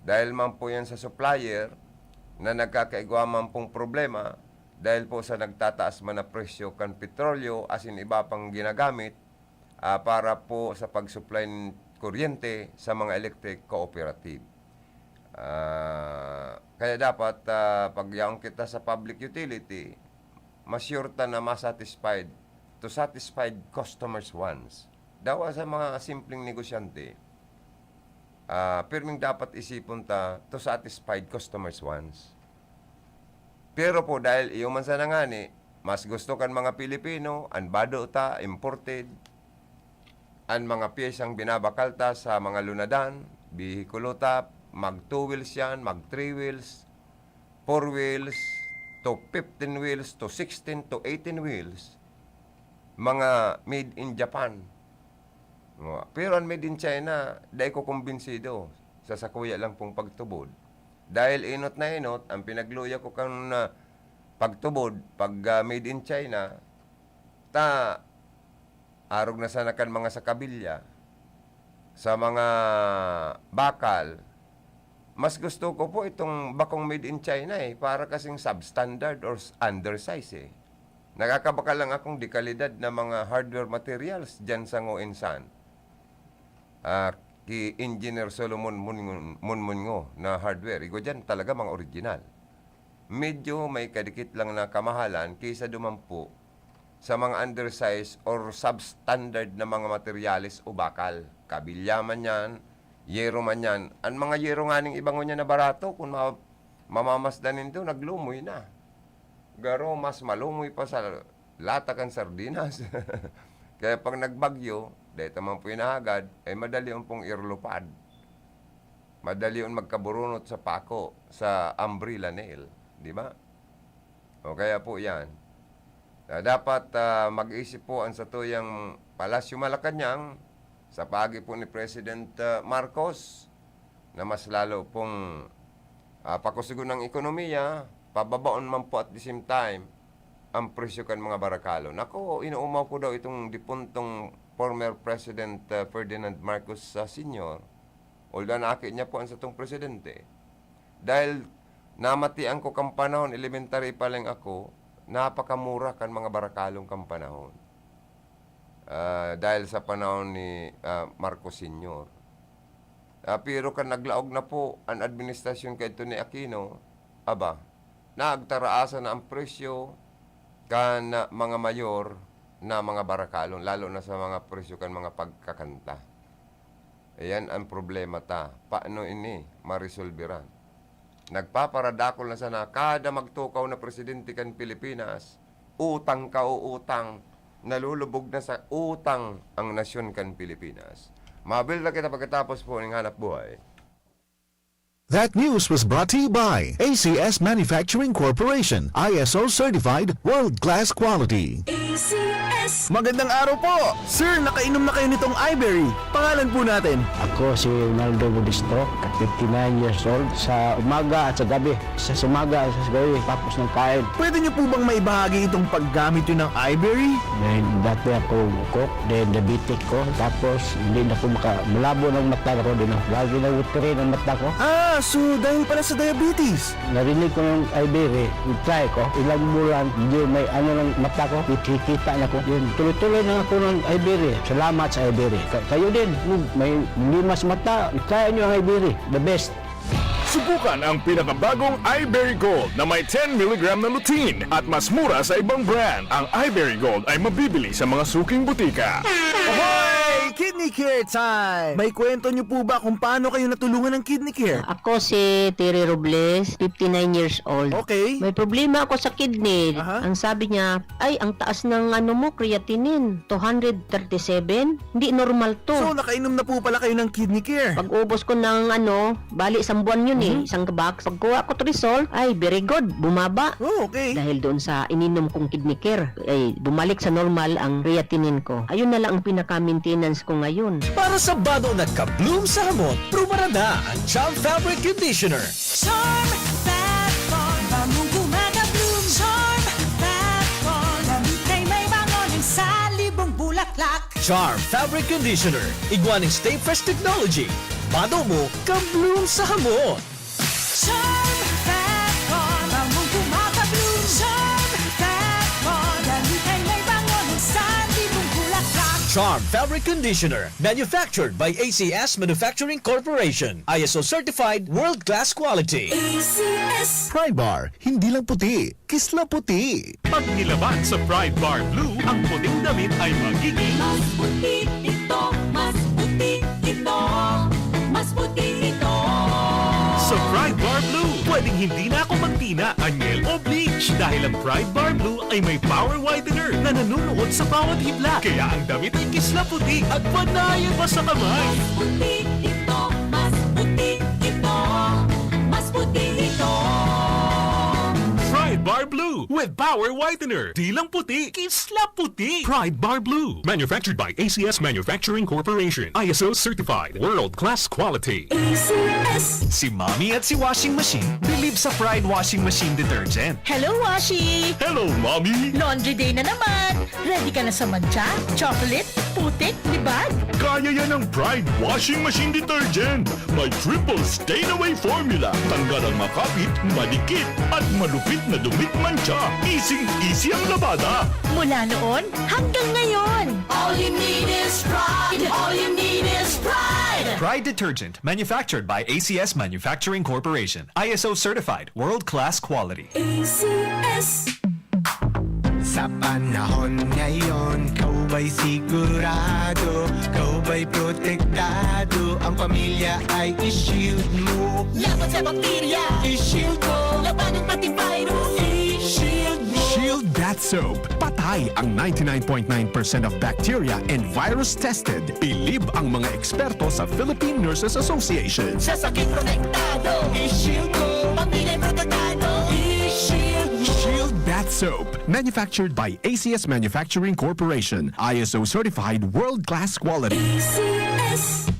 Dahil man po yan sa supplier na nagkakaigwa man pong problema dahil po sa nagtataas man na presyo kan petrolyo asin iba pang ginagamit, ah, para po sa pag-supply ng kuryente sa mga electric cooperative. Ah, kaya dapat, ah, pag yaon kita sa public utility, ma-sure ta na ma-satisfied, to satisfied customers' wants. Dawa sa mga simpleng negosyante, ah, pirming dapat isipon ta to satisfied customers' wants. Pero po, dahil iyo man sana ngani, mas gusto kan mga Pilipino an bado ta, imported, an mga pyesang binabakal ta sa mga lunadan, bihikulo ta, mag two wheels yan, mag three wheels, four wheels, to fifteen wheels, to sixteen, to eighteen wheels, mga made in Japan. Mga, pero an made in China, dai ko kumbinsido. Sa sakuya lang pong pagtubod. Dahil inot na inot, ang pinagluya ko kan, ah, pagtubod, pag, ah, made in China, ta, arog na sana kan mga sakabilya, sa mga bakal, mas gusto ko po itong bakong made in China eh, para kasing substandard or s-, undersize eh. Nakakabakal lang akong dekalidad na mga hardware materials dyan sa Ngoinsan. Ah, ki Engineer Solomon Mun-, Munmungo na hardware. Igwa dyan talaga mga original. Medyo may kadikit lang na kamahalan kaysa duman po sa mga undersize or substandard na mga materyales o bakal. Kabilya man yan, yero man yan. Ang mga yero nganing iba ngunyan na barato, kung ma-, mamamasdan nindo, naglumoy na. Garo, mas malumoy pa sa lata kan sardinas. Kaya pag nagbagyo, dahil ta man po inahagad, ay madali on pong irlupad. Madali on magkaburunot sa pako, sa umbrella nail. Di ba? O kaya po yan. Ah, dapat, ah, mag-isip po ang satuyang Palasyo Malacañang sa paagi po ni President, ah, Marcos na mas lalo pong, ah, pakusugon ang ekonomiya, pababaon man po at the same time ang presyo kan mga barakalon. Ako, inoomaw ko daw itong dipuntong former President, ah, Ferdinand Marcos, ah, Senior. Although naaki niya po ang satong presidente. Dahil namatian ko kan panahon, elementary pa lang ako, napakamura kan mga barakalon kan panahon. Ah, dahil sa panahon ni, ah, Marcos Senior. Ah, pero kan naglaog na po an administrasyon kaidto ni Aquino, aba, nagtaraasan na ang presyo kan, ah, mga mayor na mga barakalon, lalo na sa mga presyo kan mga pagkakanta. Ayan ang problema ta. Paano ini maresolberan? Nagpaparadakol na sana kada magtukaw na presidente kan Pilipinas, utang ka o utang, nalulubog na sa utang ang nasyon kan Pilipinas. Mabil na kita pagkatapos po ning hanap buhay. That news was brought to you by A C S Manufacturing Corporation, I S O certified, world-class quality. A C S. Magandang araw po! Sir, nakainom na kayo nitong Iberry? Pangalan po natin. Ako si Ronaldo Modesto, fifty-nine years old. Sa umaga at sa gabi, sa, sa umaga at sa gabi, tapos ng kain. Pwede niyo po bang maibahagi itong paggamit niyo ng Iberry? Dahil dati ako cook, then diabetic ko, tapos hindi na po maka-, malabo ng mata ko, din ako, lagi na watery ng mata ko. Ah, so dahil pala sa diabetes? Narinig ko yung Iberry, try ko, ilang bulan, hindi may ano ng mata ko, kikita na ko. Yun, tuloy-tuloy na ako ng Iberry. Salamat sa Iberry. Ka-, kayo din, may limas mata, try nyo ang Iberry, the best. Subukan ang pinakabagong Iberry Gold na may ten milligram na lutein at mas mura sa ibang brand. Ang Iberry Gold ay mabibili sa mga suking butika. Hoy! Kidney Care Time! May kwento niyo po ba kung paano kayo natulungan ng Kidney Care? Ako si Terry Robles, fifty-nine years old. Okay. May problema ako sa kidney. Aha. Ang sabi niya, "Ay, ang taas ng ano mo, creatinine, two hundred thirty-seven. Hindi normal to." So, nakainom na po pala kayo ng Kidney Care? Pag-ubos ko ng ano, bali isang buwan yun eh, Mhm. isang box. Pagkuha ko to result, ay, very good, bumaba. Oh, okay. Dahil doon sa ininom kong Kidney Care, ay, bumalik sa normal ang creatinine ko. Ayun na lang ang pinaka-maintenance ko ngayon. Para sa bado na ka-bloom sa hamot, prubarada ang Charm Fabric Conditioner. Charm Fat Bond, bangong gumagabloom. Charm Fat Bond, damit ay may bango ng salibong bulaklak. Charm Fabric Conditioner, igwa ning Stay Fresh Technology. Bado mo, ka-bloom sa hamot. Charm Fat Bond, bangong gumagabloom. Charm Fat Bond, damit ay may bango ng salibong bulaklak. Charm Fabric Conditioner, manufactured by A C S Manufacturing Corporation. I S O certified, world-class quality. A C S. Pride Bar, hindi lang puti, kisla puti. Pag nilaban sa Pride Bar Blue, ang puting damit ay magiging Mas puti ito, mas puti ito, mas puti ito. Sa Pride Bar Blue, pwedeng hindi na ako magtina, anyel o bleach dahil ang Pride Bar Blue ay may power whitener na nanunuot sa bawat hibla. Kaya ang damit ay kisla puti at panaya pa sa kamay. Mas puti ito, mas puti ito, mas puti ito. Pride Bar Blue with Power Whitener. Di lang puti, kisla puti. Pride Bar Blue. Manufactured by A C S Manufacturing Corporation. I S O certified. World class quality. A C S. Si Mommy at si Washing Machine believe sa Pride Washing Machine Detergent. Hello, Washi! Hello, Mommy! Laundry day na naman! Ready ka na sa mantsa, chocolate, putik, libag? Kaya yan ng Pride Washing Machine Detergent. May triple stain away formula. Tanggal ang makapit, madikit, at malupit na dumit mantsa. Easy-easy ang labada. Mula noon hanggang ngayon. All you need is Pride. All you need is Pride. Pride Detergent, manufactured by A C S Manufacturing Corporation. I S O certified, world-class quality. A C S. Sa panahon ngayon, ikaw ba'y sigurado? Ikaw ba'y protektado? Ang pamilya ay i-shield mo. Laban sa bakterya, i-shield mo. Labanan pati virus, i-shield mo. Shield Bath Soap. Patay ang ninety-nine point nine percent of bacteria and virus tested. Bilib ang mga eksperto sa Philippine Nurses Association. Sa sakit protektado, i-shield mo. Pamilya protektado, i-shield mo. Shield Bath Soap. Manufactured by A C S Manufacturing Corporation. I S O certified, world-class quality. A C S.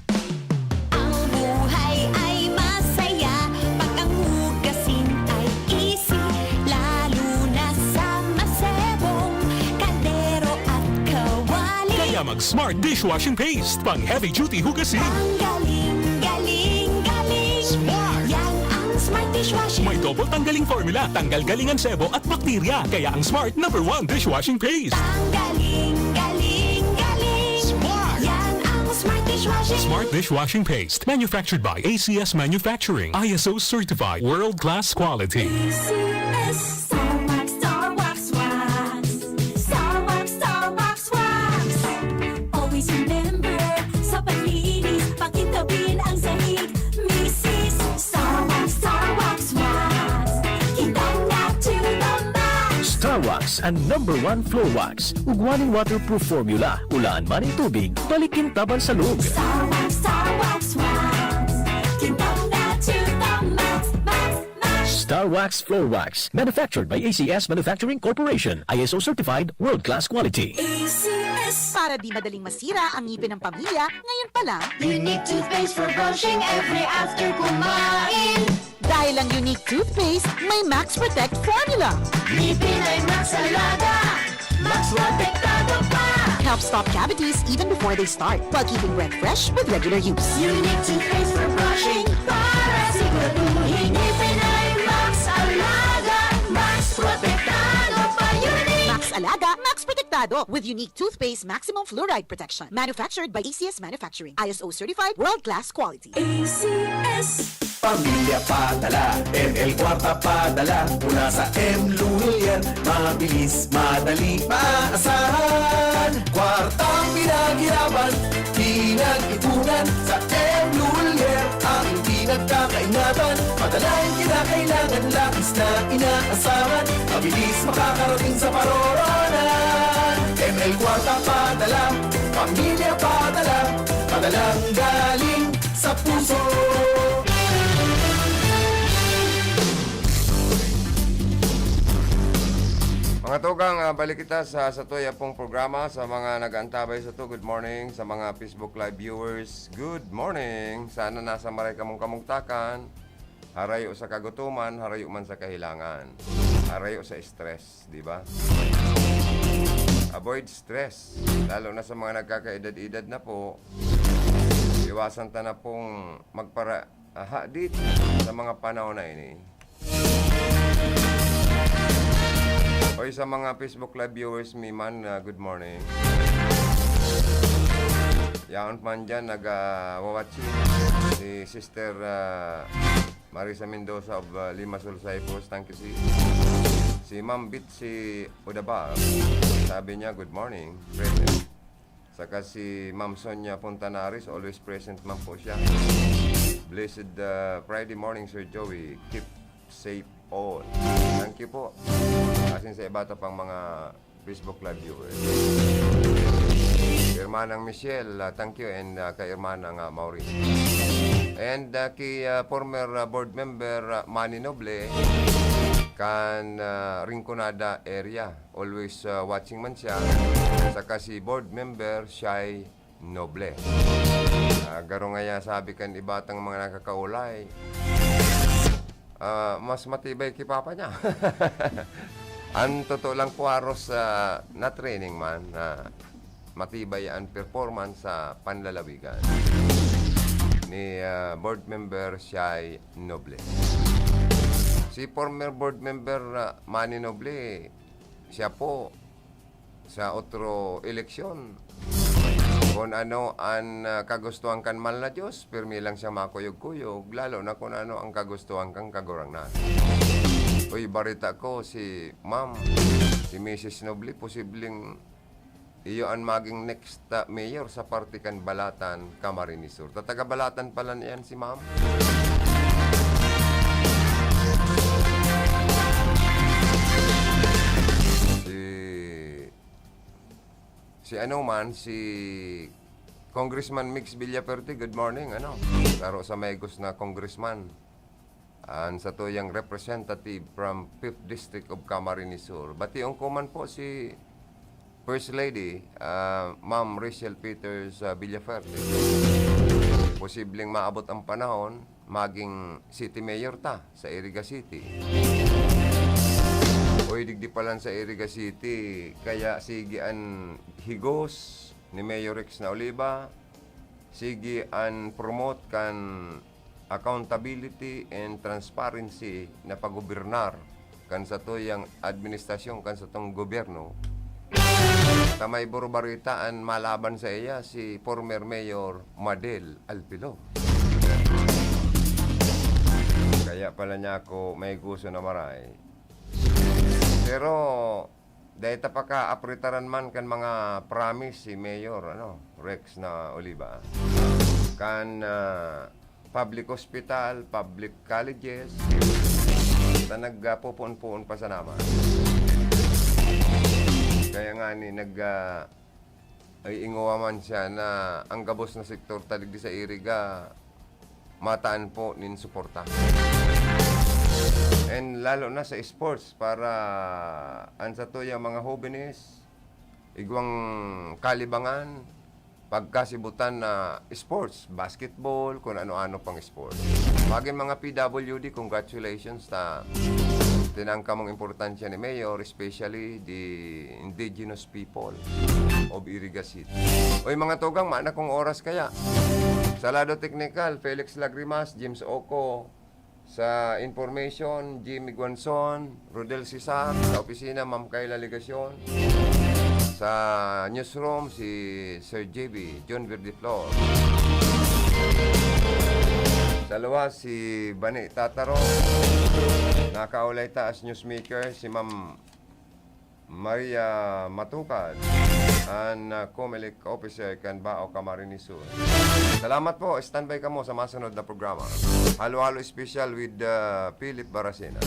Ang buhay ay masaya pag ang hugasin ay easy, lalo na sa masebong kaldero at kawali. Kaya mag Smart Dishwashing Paste, pang heavy duty hugasin. Ang galing, galing, galing. Smart! Yan ang Smart Dishwashing. May double tanggaling formula, tanggal galing ang sebo at bakterya. Kaya ang Smart number one dishwashing paste. Ang galing, galing, galing. Smart! Yan ang Smart Dishwashing. Smart Dishwashing Paste. Manufactured by A C S Manufacturing. I S O certified. World class quality. A C S. Star Wax, Star Wax, Wax. Star Wax, Star Wax, Wax. Always remember, sa paglinis, pakintabin ang sahig. Misis, Star Wax, Star Wax, Wax. Kintab na to the max. Star Wax, ang number one floor wax. Ugwa nin waterproof formula. Ulaan man nin tubig, balik kintaban sa loob. Star Wax, Star Wax, Wax. Kintab na to the max, max, max. Star Wax Floor Wax, manufactured by A C S Manufacturing Corporation, I S O certified, world-class quality. A C S. Para di madaling masira ang ngipin ng pamilya, ngayon pa lang. Unique toothpaste for brushing every after kumain. Dahil ang Unique Toothpaste may Max Protect Formula. Ngipin ay Max Alaga, Max Protektado pa. Helps stop cavities even before they start, while keeping breath fresh with regular use. Unique toothpaste for brushing para siguraduhin ngipin ay Max Alaga, Max Protektado pa. Unique. Max Alaga, Max Protektado with Unique Toothpaste Maximum Fluoride Protection. Manufactured by A C S Manufacturing. I S O certified, world-class quality. A C S. Pamilya padala, M L Kwarta padala, mula sa M Lulian, mabilis, madali, maaasahan. Kwartang pinaghirapan, pinag-ipunan, sa M Lulian, ang pinagkakaingatan. Padalang kinakailangan, lapis na inaasahan, mabilis makakarating sa paroroonan. M L Kwarta padala, pamilya padala, padalang galing sa puso. Mga tugang, ah, balik kita sa, sa tuya pong programa. Sa mga nag-aantabay sa to, good morning. Sa mga Facebook Live viewers, good morning. Sana nasa maray kamong kamugtakan. Harayo sa kagutoman, harayo man sa kahilangan. Harayo sa stress, di ba? Avoid stress, lalo na sa mga nagkakaedad-edad na po. Iwasan ta na pong magpara-, ah, hadit sa mga panahon na ini. Oy, sa mga Facebook Live viewers mi man, ah, good morning. Yaon man dyan, nag, ah, wawatching. Si Sister, ah, Marisa Mendoza of, ah, Limassol, Cyprus. Thank you, sis. Si Ma'am Bitsy Udabal, sabi niya, "Good morning." Present. Saka si Ma'am Sonia Fontanares, always present man po siya. "Blessed, ah, Friday morning, Sir Joey. Keep safe all." Thank you po. Asin sa iba ta pang mga Facebook Live viewers. Kay Hermanang Michelle, ah, thank you, and, ah, kay Hermanang, ah, Maureen. And, ah, kay, ah, former, ah, board member, ah, Manny Noble, kan, ah, Rinconada area. Always, ah, watching man siya. Saka si board member Shai Noble. Ah, garo ngaya sabi kan iba tang mga nakakaulay, ah, mas matibay ki papa niya. An totoo lang po, aros, ah, na-training man, na matibay an performance sa panlalawigan ni, ah, board member Shai Noble. Si former board member, ah, Manny Noble, siya po, sa otro eleksyon, kun ano an, ah, kagustuhan kan mahal na Diyos, pirmi lang siya makuyog-kuyog, lalo na kun ano ang kagustuhan kan Kagurangnan. Uy, barita ko, si Ma'am, si Misis Noble, posibleng iyo an maging next, ah, mayor sa parte kan Balatan, Camarines Sur. Ta taga Balatan pala niyan si Ma'am. Si, si ano man, si Congressman Mix Villafuerte, good morning, ano? Saro sa maigos na congressman. An satuyang representative from Fifth District of Camarines Sur. Bation ko man po si First Lady, ah, Ma'am Rachel Peters, ah, Villafuerte. Posibleng maabot ang panahon, maging city mayor ta sa Iriga City. Uy, digdi pa lang sa Iriga City, kaya sige an higos ni Mayor Rex na Oliva, sige an promote kan accountability and transparency na paggobernar kan satuyang administrasyon, kan satong gobyerno, ta may barbarita an malaban sa iya, si former Mayor Madel Alpilo. Kaya pala niya ako may gusto na maray. Pero, dai ta pakaapritaran man kan mga promise si Mayor, ano, Rex na Oliva. Kan, ah, public hospital, public colleges, ta nagpupuon-puon pa sana man. Kaya nga ni, nag, ah, ay ingowa man siya na ang gabos na sektor ta digdi sa Iriga, mataan po nin suporta. And lalo na sa sports, para an satuyang mga hobenes, igwang kalibangan, pagkasibutan na sports, basketball, kun ano-ano pang sports. Magin mga P W D, congratulations ta tinang kamong importansya ni Mayor, especially the indigenous people of Iriga City. Oy, mga tugang, mayo na kong oras kaya. Sa lado teknikal, Felix Lagrimas, James Oco. Sa information, Jimmy Guanzon, Rodel Cesar. Sa opisina, Ma'am Kayla Legacion. Sa newsroom, si Sir J B, John Verdeflor. Sa luwas, si Bani Tataro. Nakaulay ta as newsmaker, si Ma'am Maria Matukad, an, ah, Comelec officer kan Bao, Camarines Sur. Salamat po. Standby kamo sa masunod na programa. Halo-halo special with, ah, Philip Baracena.